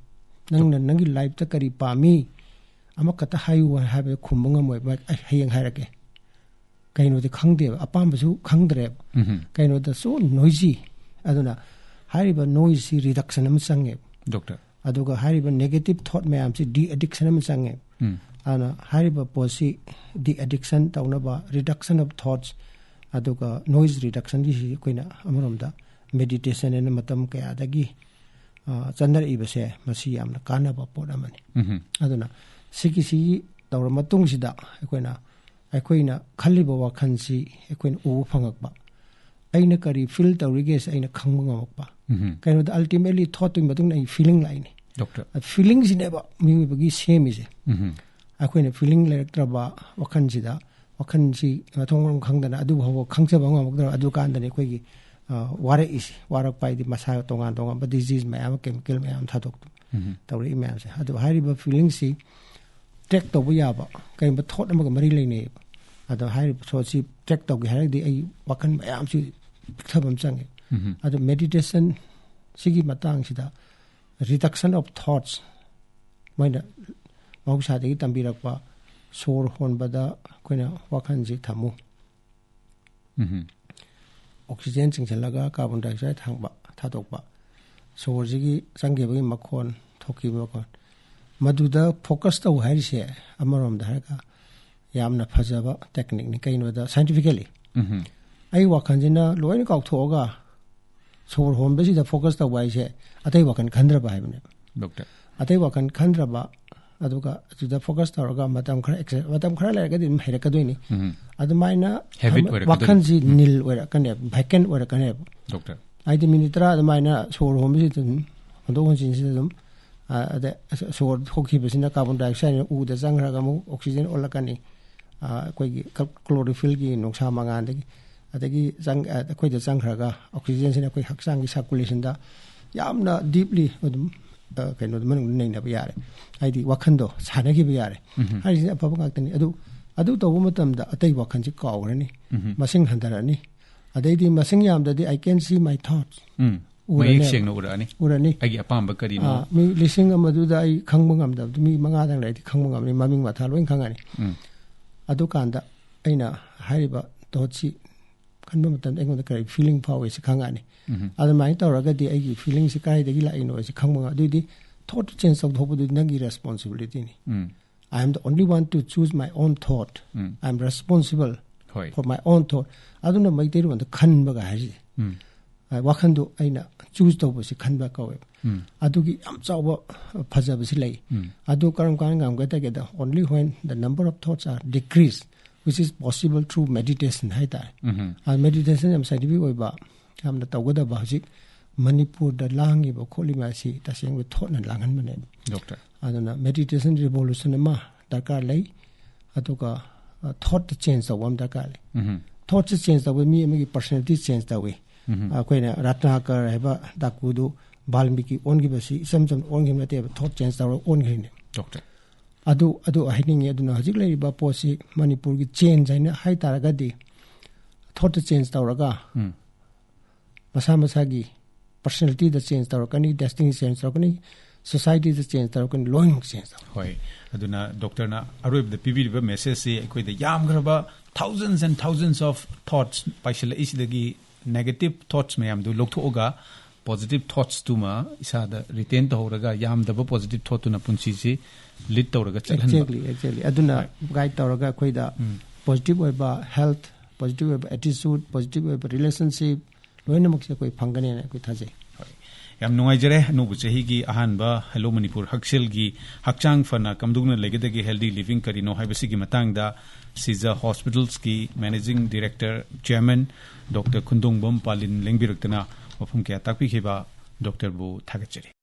"ꯅꯪꯅ ꯅꯪꯒꯤ ꯂꯥꯏꯐꯇ ꯀꯔꯤ ꯄꯥꯝꯃꯤ? ꯑꯃꯈꯛꯇ ꯍꯥꯏꯌꯨ" ꯍꯥꯏꯕꯗ ꯈꯨꯝꯕ ꯉꯝꯃꯣꯏ꯫ "ꯚꯥꯏ, ꯑꯩ ꯍꯌꯦꯡ ꯍꯥꯏꯔꯛꯀꯦ"꯫ ꯀꯩꯅꯣꯗꯤ ꯈꯪꯗꯦꯕ, ꯑꯄꯥꯝꯕꯁꯨ ꯈꯪꯗ꯭ꯔꯦꯕ꯫ ꯎꯝ꯫ ꯀꯩꯅꯣꯗ so noisy꯫ ꯑꯗꯨꯅ ꯍꯥꯏꯔꯤꯕ ꯅꯣꯏꯁꯁꯤ ꯔꯤꯗꯛꯁꯟ ꯑꯃ ꯆꯪꯉꯦꯕ꯫ ꯗꯣꯛꯇꯔ꯫ ꯑꯗꯨꯒ ꯍꯥꯏꯔꯤꯕ ꯅꯦꯒꯦꯇꯤꯚ ꯊꯣꯠ ꯃꯌꯥꯝꯁꯤ ꯗꯤ ꯑꯦꯗꯤꯛꯁꯟ ꯑꯃ ꯆꯪꯉꯦꯕ꯫ ꯎꯝ꯫ ꯑꯗꯨꯅ ꯍꯥꯏꯔꯤꯕ ꯄꯣꯠꯁꯤ ꯗꯤ ꯑꯦꯗꯤꯛꯁꯟ ꯇꯧꯅꯕ, ꯔꯤꯗꯛꯁꯟ ꯑꯣꯐ ꯊꯣꯠꯁ, ꯑꯗꯨꯒ ꯅꯣꯏꯁ ꯔꯤꯗꯛꯁꯟꯒꯤꯁꯤ ꯑꯩꯈꯣꯏꯅ ꯑꯃꯔꯣꯝꯗ ꯃꯦꯗꯤꯇꯦꯁꯟ ꯍꯥꯏꯅ ꯃꯇꯝ ꯀꯌꯥꯗꯒꯤ, ꯑ, ꯆꯠꯅꯔꯛꯏꯕꯁꯦ, ꯃꯁꯤ ꯌꯥꯝꯅ ꯀꯥꯟꯅꯕ ꯄꯣꯠ ꯑꯃꯅꯤ꯫ ꯎꯝ꯫ ꯑꯗꯨꯅ ꯁꯤꯒꯤꯁꯤ ꯇꯧꯔ ꯃꯇꯨꯡꯁꯤꯗ ꯑꯩꯈꯣꯏꯅ, ꯑꯩꯈꯣꯏꯅ ꯈꯜꯂꯤꯕ ꯋꯥꯈꯜꯁꯤ ꯑꯩꯈꯣꯏꯅ ꯎꯕ ꯐꯪꯉꯛꯄ, ꯑꯩꯅ ꯀꯔꯤ ꯐꯤꯜ ꯇꯧꯔꯤꯒꯦꯁꯦ ꯑꯩꯅ ꯈꯪꯕ ꯉꯝꯃꯛꯄ꯫ ꯎꯝ꯫ ꯀꯩꯅꯣꯗ ꯑꯜꯇꯤꯃꯦꯠꯂꯤ ꯊꯣꯠꯇꯨꯒꯤ ꯃꯇꯨꯡ ꯏꯟꯅ ꯑꯩ ꯐꯤꯂꯤꯡ ꯂꯥꯛꯏꯅꯤ꯫ ꯗꯣꯛꯇꯔ꯫ ꯐꯤꯂꯤꯡꯁꯤꯅꯦꯕ ꯃꯤꯑꯣꯏꯕꯒꯤ ꯁꯦꯝꯃꯤꯁꯦ꯫ ꯎꯝ꯫ ꯑꯩꯈꯣꯏꯅ ꯐꯤꯂꯤꯡ ꯂꯩꯔꯛꯇ꯭ꯔꯕ ꯋꯥꯈꯜꯁꯤꯗ, ꯋꯥꯈꯜꯁꯤ ꯃꯊꯣꯡ ꯃꯔꯝ ꯈꯪꯗꯅ ꯑꯗꯨ ꯐꯥꯎꯕ ꯈꯪꯖꯕ ꯉꯝꯃꯛꯇ꯭ꯔꯕ, ꯑꯗꯨ ꯀꯥꯟꯗꯅꯤ ꯑꯩꯈꯣꯏꯒꯤ, ꯑ, ꯋꯥꯔꯛꯏꯁꯦ꯫ ꯋꯥꯔꯛꯄ ꯍꯥꯏꯗꯤ ꯃꯁꯥ ꯇꯣꯉꯥꯟ ꯇꯣꯉꯥꯟꯕ ꯗꯤꯖꯤꯖ ꯃꯌꯥꯝ ꯑꯃ, ꯀꯦꯃꯤꯀꯦꯜ ꯃꯌꯥꯝ ꯑꯃ ꯊꯥꯗꯣꯛꯇꯅ ꯎꯝ꯫ ꯇꯧꯔꯛꯏ ꯃꯌꯥꯝꯁꯦ꯫ ꯑꯗꯣ ꯍꯥꯏꯔꯤꯕ ꯐꯤꯂꯤꯡꯁꯤ ꯇ꯭ꯔꯦꯛ ꯇꯧꯕ ꯌꯥꯕ ꯀꯔꯤꯒꯨꯝꯕ ꯊꯣꯠ ꯑꯃꯒ ꯃꯔꯤ ꯂꯩꯅꯩꯌꯦꯕ꯫ ꯑꯗꯣ ꯍꯥꯏꯔꯤꯕ ꯊꯣꯠꯁꯤ ꯇ꯭ꯔꯦꯛ ꯇꯧꯒꯦ ꯍꯥꯏꯔꯒꯗꯤ ꯑꯩ ꯋꯥꯈꯜ ꯃꯌꯥꯝꯁꯤ ꯄꯤꯛꯊꯕ ꯑꯃ ꯆꯪꯉꯦ꯫ ꯎꯝ꯫ ꯑꯗꯣ ꯃꯦꯗꯤꯇꯦꯁꯟ ꯁꯤꯒꯤ ꯃꯇꯥꯡꯁꯤꯗ reduction of thoughts, ꯃꯣꯏꯅ ꯃꯍꯧꯁꯥꯗꯒꯤ ꯇꯝꯕꯤꯔꯛꯄ ꯁꯣꯔ ꯍꯣꯟꯕꯗ ꯑꯩꯈꯣꯏꯅ ꯋꯥꯈꯜꯁꯤ ꯊꯝꯃꯨ꯫ ꯎꯝ꯫ ꯑꯣꯛꯁꯤꯖꯦꯟ ꯆꯤꯡꯁꯤꯜꯂꯒ ꯀꯥꯔꯕꯣꯟ ꯗꯥꯏꯑꯣꯛꯁꯥꯏꯗ ꯊꯥꯡꯕ, ꯊꯥꯗꯣꯛꯄ, ꯁꯣꯔꯁꯤꯒꯤ ꯆꯪꯈꯤꯕꯒꯤ ꯃꯈꯣꯟ, ꯊꯣꯛꯈꯤꯕ ꯃꯈꯣꯟ, ꯃꯗꯨꯗ ꯐꯣꯀꯁ ꯇꯧ ꯍꯥꯏꯔꯤꯁꯦ ꯑꯃꯔꯣꯝꯗ ꯍꯥꯏꯔꯒ ꯌꯥꯝꯅ ꯐꯖꯕ ꯇꯦꯛꯅꯤꯛꯅꯤ꯫ ꯀꯩꯅꯣꯗ ꯁꯥꯏꯟꯇꯤꯐꯤꯀꯦꯜꯂꯤ ꯎꯝ꯫ ꯑꯩ ꯋꯥꯈꯜꯁꯤꯅ ꯂꯣꯏꯅ ꯀꯥꯎꯊꯣꯛꯑꯒ ꯁꯣꯔ ꯍꯣꯟꯕꯁꯤꯗ ꯐꯣꯀꯁ ꯇꯧꯕ ꯍꯥꯏꯁꯦ ꯑꯇꯩ ꯋꯥꯈꯜ ꯈꯟꯗ꯭ꯔꯕ ꯍꯥꯏꯕꯅꯦꯕ꯫ ꯗꯣꯛꯇꯔ꯫ ꯑꯇꯩ ꯋꯥꯈꯜ ꯈꯟꯗ꯭ꯔꯕ, ꯑꯗꯨꯒ ꯑꯗꯨꯗ ꯐꯣꯀꯁ ꯇꯧꯔꯒ ꯃꯇꯝ ꯈꯔ ꯑꯦꯛꯁꯔ-, ꯃꯇꯝ ꯈꯔ ꯂꯩꯔꯒꯗꯤ ꯑꯗꯨꯝ ꯍꯩꯔꯛꯀꯗꯣꯏꯅꯤ꯫ ꯎꯝ꯫ ꯑꯗꯨꯃꯥꯏꯅ habit ꯑꯣꯏꯔꯛꯀꯗꯣꯏꯅꯤ꯫ ꯋꯥꯈꯜꯁꯤ ꯎꯝ꯫ ꯅꯤꯜ ꯑꯣꯏꯔꯛꯀꯅꯦꯕ, ꯚꯦꯀꯦꯟ ꯑꯣꯏꯔꯛꯀꯅꯦꯕ꯫ ꯗꯣꯛꯇꯔ꯫ ꯍꯥꯏꯗꯤ ꯃꯤꯅꯤꯠ ꯇꯔꯥ ꯑꯗꯨꯃꯥꯏꯅ ꯁꯣꯔ ꯍꯣꯟꯕꯁꯤꯗ ꯑꯗꯨꯝ ꯍꯣꯟꯗꯣꯛ ꯍꯣꯟꯖꯤꯟꯁꯤꯗ ꯑꯗꯨꯝ, ꯑ, ꯑꯗ ꯁꯣꯔ ꯊꯣꯛꯈꯤꯕꯁꯤꯅ ꯀꯥꯔꯕꯣꯟ ꯗꯥꯏꯑꯣꯛꯁꯥꯏꯗꯅ ꯎꯗ ꯆꯪꯈ꯭ꯔꯒ ꯑꯃꯨꯛ ꯑꯣꯛꯁꯤꯖꯦꯟ ꯑꯣꯜꯂꯛꯀꯅꯤ꯫ ꯑ, ꯑꯩꯈꯣꯏꯒꯤ ꯀ-, ꯀ꯭ꯂꯣꯔꯣꯐꯤꯜꯒꯤ ꯅꯨꯡꯁꯥ ꯃꯉꯥꯜꯗꯒꯤ, ꯑꯗꯒꯤ ꯆꯪ-, ꯑ, ꯑꯩꯈꯣꯏꯗ ꯆꯪꯈ꯭ꯔꯒ ꯑꯣꯛꯁꯤꯖꯦꯟꯁꯤꯅ ꯑꯩꯈꯣꯏ ꯍꯛꯆꯥꯡꯒꯤ ꯁꯥꯔꯀꯨꯂꯦꯁꯟꯗ ꯌꯥꯝꯅ ꯗꯤꯞꯂꯤ ꯑꯗꯨꯝ, ꯑ, ꯀꯩꯅꯣꯗ ꯃꯅꯨꯡꯗ ꯅꯩꯅꯕ ꯌꯥꯔꯦ꯫ ꯍꯥꯏꯗꯤ ꯋꯥꯈꯟꯗꯣ ꯁꯥꯟꯅꯈꯤꯕ ꯌꯥꯔꯦ꯫ ꯎꯝ꯫ ꯍꯥꯏꯔꯤꯁꯤꯅ ꯑꯐꯕ ꯉꯥꯛꯇꯅꯤ꯫ ꯑꯗꯨ, ꯑꯗꯨ ꯇꯧꯕ ꯃꯇꯝꯗ ꯑꯇꯩ ꯋꯥꯈꯟꯁꯤ ꯀꯥꯎꯈ꯭ꯔꯅꯤ, ꯎꯝ꯫ ꯃꯁꯤꯡ ꯍꯟꯊꯔꯛꯑꯅꯤ꯫ ꯑꯗꯩꯗꯤ ꯃꯁꯤꯡ ꯌꯥꯝꯗ꯭ꯔꯗꯤ "I can see my thoughts" ꯎꯝ꯫ ꯃꯌꯦꯛ ꯎꯔꯅꯦꯕ꯫ ꯁꯦꯡꯅ ꯎꯔꯛꯑꯅꯤ꯫ ꯎꯔꯅꯤ꯫ ꯑꯩꯒꯤ ꯑꯄꯥꯝꯕ ꯀꯔꯤꯅꯣ? ꯑꯥ, ꯃꯤ ꯂꯤꯁꯤꯡ ꯑꯃꯗꯨꯗ ꯑꯩ ꯈꯪꯕ ꯉꯝꯗꯕꯗꯨ ꯃꯤ ꯃꯉꯥꯗꯪ ꯂꯩꯔꯗꯤ ꯈꯪꯕ ꯉꯝꯅꯤ, ꯃꯃꯤꯡ ꯃꯊꯥ ꯂꯣꯏ ꯈꯪꯉꯅꯤ꯫ ꯎꯝ꯫ ꯑꯗꯨꯀꯥꯟꯗ ꯑꯩꯅ ꯍꯥꯏꯔꯤꯕ ꯊꯣꯠꯁꯤ ꯈꯟꯕ ꯃꯇꯝꯗ ꯑꯩꯉꯣꯟꯗ ꯀꯔꯤ ꯐꯤꯂꯤꯡ ꯐꯥꯎꯏ ꯁꯤ ꯈꯪꯉꯛꯑꯅꯤ꯫ ꯎꯝ꯫ ꯑꯗꯨꯃꯥꯏꯅ ꯇꯧꯔꯒꯗꯤ ꯑꯩꯒꯤ ꯐꯤꯂꯤꯡꯁꯤ ꯀꯥꯏꯗꯒꯤ ꯂꯥꯛꯏꯅꯣ ꯁꯤ ꯈꯪꯕ ꯉꯝ-, ꯑꯗꯨꯏꯗꯤ ꯊꯣꯠ ꯆꯦꯟꯖ ꯇꯧꯊꯣꯛꯄꯗꯨꯗꯤ ꯅꯪꯒꯤ ꯔꯦꯁꯄꯣꯟꯁꯤꯕꯤꯂꯤꯇꯤꯅꯤ꯫ ꯎꯝ꯫ "I am the only one to choose my own thought. Um. I am responsible ꯍꯣꯏ꯫ for my own thought." ꯑꯗꯨꯅ ꯃꯩꯇꯩꯂꯣꯟꯗ ꯈꯟꯕꯒ ꯍꯥꯏꯔꯤꯁꯦ꯫ ꯎꯝ꯫ ꯑ, ꯋꯥꯈꯟꯗꯣ ꯑꯩꯅ ꯆꯨꯁ ꯇꯧꯕꯁꯤ ꯈꯟꯕ ꯀꯧꯋꯦꯕ꯫ ꯎꯝ꯫ ꯑꯗꯨꯒꯤ ꯌꯥꯝ ꯆꯥꯎꯕ ꯐꯖꯕꯁꯤ ꯂꯩ꯫ ꯎꯝ꯫ ꯑꯗꯨ ꯀꯔꯝ ꯀꯥꯟꯗ ꯉꯝꯒꯗꯒꯦꯗ, only when the number of thoughts are decreased, which is possible through meditation ꯍꯥꯏꯇꯥꯔꯦ꯫ ꯎꯝ꯫ ꯑ, meditation ꯌꯥꯝ scientific ꯑꯣꯏꯕ, ꯌꯥꯝꯅ ꯇꯧꯒꯗꯕ꯫ ꯍꯧꯖꯤꯛ ꯃꯅꯤꯄꯨꯔꯗ ꯂꯥꯡꯉꯤꯕ ꯈꯣꯠꯂꯤꯕ ꯑꯁꯤ ꯇꯁꯦꯡꯕ thoughtꯅ ꯂꯥꯡꯍꯟꯕꯅꯦꯕ꯫ Doctor꯫ ꯑꯗꯨꯅ meditation revolution ꯑꯃ ꯗꯔꯀꯥꯔ ꯂꯩ꯫ ꯑꯗꯨꯒ, ꯑ, thoughtꯇ change ꯇꯧꯕ ꯑꯃ ꯗꯔꯀꯥꯔ ꯂꯩ꯫ ꯎꯝ꯫ Thoughtꯁꯦ change ꯇꯧꯕ ꯃꯤ ꯑꯃꯒꯤ personality change ꯇꯧꯏ꯫ ꯎꯝ꯫ ꯑꯩꯈꯣꯏꯅ ꯔꯠꯅꯥꯀꯔ ꯍꯥꯏꯕ ꯗꯥꯀꯨꯗꯨ ꯕꯥꯜꯃꯤꯀꯤ ꯑꯣꯟꯈꯤꯕꯁꯤ ꯏꯆꯝ ꯆꯝꯅ ꯑꯣꯟꯈꯤꯕ ꯅꯠꯇꯦꯕ, thought change ꯇꯧꯔꯒ ꯑꯣꯟꯈ꯭ꯔꯤꯅꯦ꯫ Doctor꯫ ꯑꯗꯨ, ꯑꯗꯨ ꯍꯥꯏꯅꯤꯡꯉꯤ꯫ ꯑꯗꯨꯅ ꯍꯧꯖꯤꯛ ꯂꯩꯔꯤꯕ ꯄꯣꯠꯁꯤ ꯃꯅꯤꯄꯨꯔꯒꯤ change ꯍꯥꯏꯅ ꯍꯥꯏ ꯇꯥꯔꯒꯗꯤ thoughtꯇ change ꯇꯧꯔꯒ ꯎꯝ꯫ ꯃꯁꯥ ꯃꯁꯥꯒꯤ personalityꯗ change ꯇꯧꯔꯛꯀꯅꯤ, destiny change ꯇꯧꯔꯛꯀꯅꯤ, societyꯗ change ꯇꯧꯔꯛꯀꯅꯤ, ꯂꯣꯏꯅꯃꯛ change ꯇꯧꯔꯛꯀꯅꯤ꯫ ꯍꯣꯏ, ꯑꯗꯨꯅ doctorꯅ ꯑꯔꯣꯏꯕꯗ ꯄꯤꯕꯤꯔꯤꯕ messageꯁꯤ ꯑꯩꯈꯣꯏꯗ ꯌꯥꯝꯈ꯭ꯔꯕ thousands and thousands of thoughts ꯄꯥꯏꯁꯤꯜꯂꯛꯏꯁꯤꯗꯒꯤ negative thoughts ꯃꯌꯥꯝꯗꯨ ꯂꯧꯊꯣꯛꯑꯒ positive thoughtsꯇꯨꯃ ꯏꯁꯥꯗ retain ꯇꯧꯍꯧꯔꯒ ꯌꯥꯝꯗꯕ positive thoughtꯇꯨꯅ ꯄꯨꯟꯁꯤꯁꯤ lead ꯇꯧꯔꯒ ꯆꯠꯍꯟꯕ꯫ Exactly, exactly꯫ ꯑꯗꯨꯅ ꯍꯣꯏ꯫ Guide ꯇꯧꯔꯒ ꯑꯩꯈꯣꯏꯗ ꯎꯝ꯫ Positive ꯑꯣꯏꯕ health, positive ꯑꯣꯏꯕ attitude, positive ꯑꯣꯏꯕ relationship ꯂꯣꯏꯅꯃꯛꯁꯦ ꯑꯩꯈꯣꯏ ꯐꯪꯒꯅꯦꯅ ꯑꯩꯈꯣꯏ ꯊꯥꯖꯩ꯫ ꯍꯣꯏ꯫ ꯌꯥꯝ ꯅꯨꯡꯉꯥꯏꯖꯔꯦ꯫ ꯑꯅꯧꯕ ꯆꯍꯤꯒꯤ ꯑꯍꯥꯟꯕ Hello ꯃꯅꯤꯄꯨꯔ ꯍꯛꯁꯦꯜꯒꯤ ꯍꯛꯆꯥꯡ ꯐꯅ ꯀꯝꯗꯧꯅ ꯂꯩꯒꯗꯒꯦ, healthy living ꯀꯔꯤꯅꯣ ꯍꯥꯏꯕꯁꯤꯒꯤ ꯃꯇꯥꯡꯗ ꯁꯤꯖ Hospitalsꯀꯤ Managing Director, Chairman Doctor ꯈꯨꯟꯗꯣꯡꯕꯝ ꯄꯥꯂꯤꯟ ꯂꯦꯡꯕꯤꯔꯛꯇꯅ ꯋꯥꯐꯝ ꯀꯌꯥ ꯇꯥꯛꯄꯤꯈꯤꯕ doctorꯕꯨ ꯊꯥꯒꯠꯆꯔꯤ꯫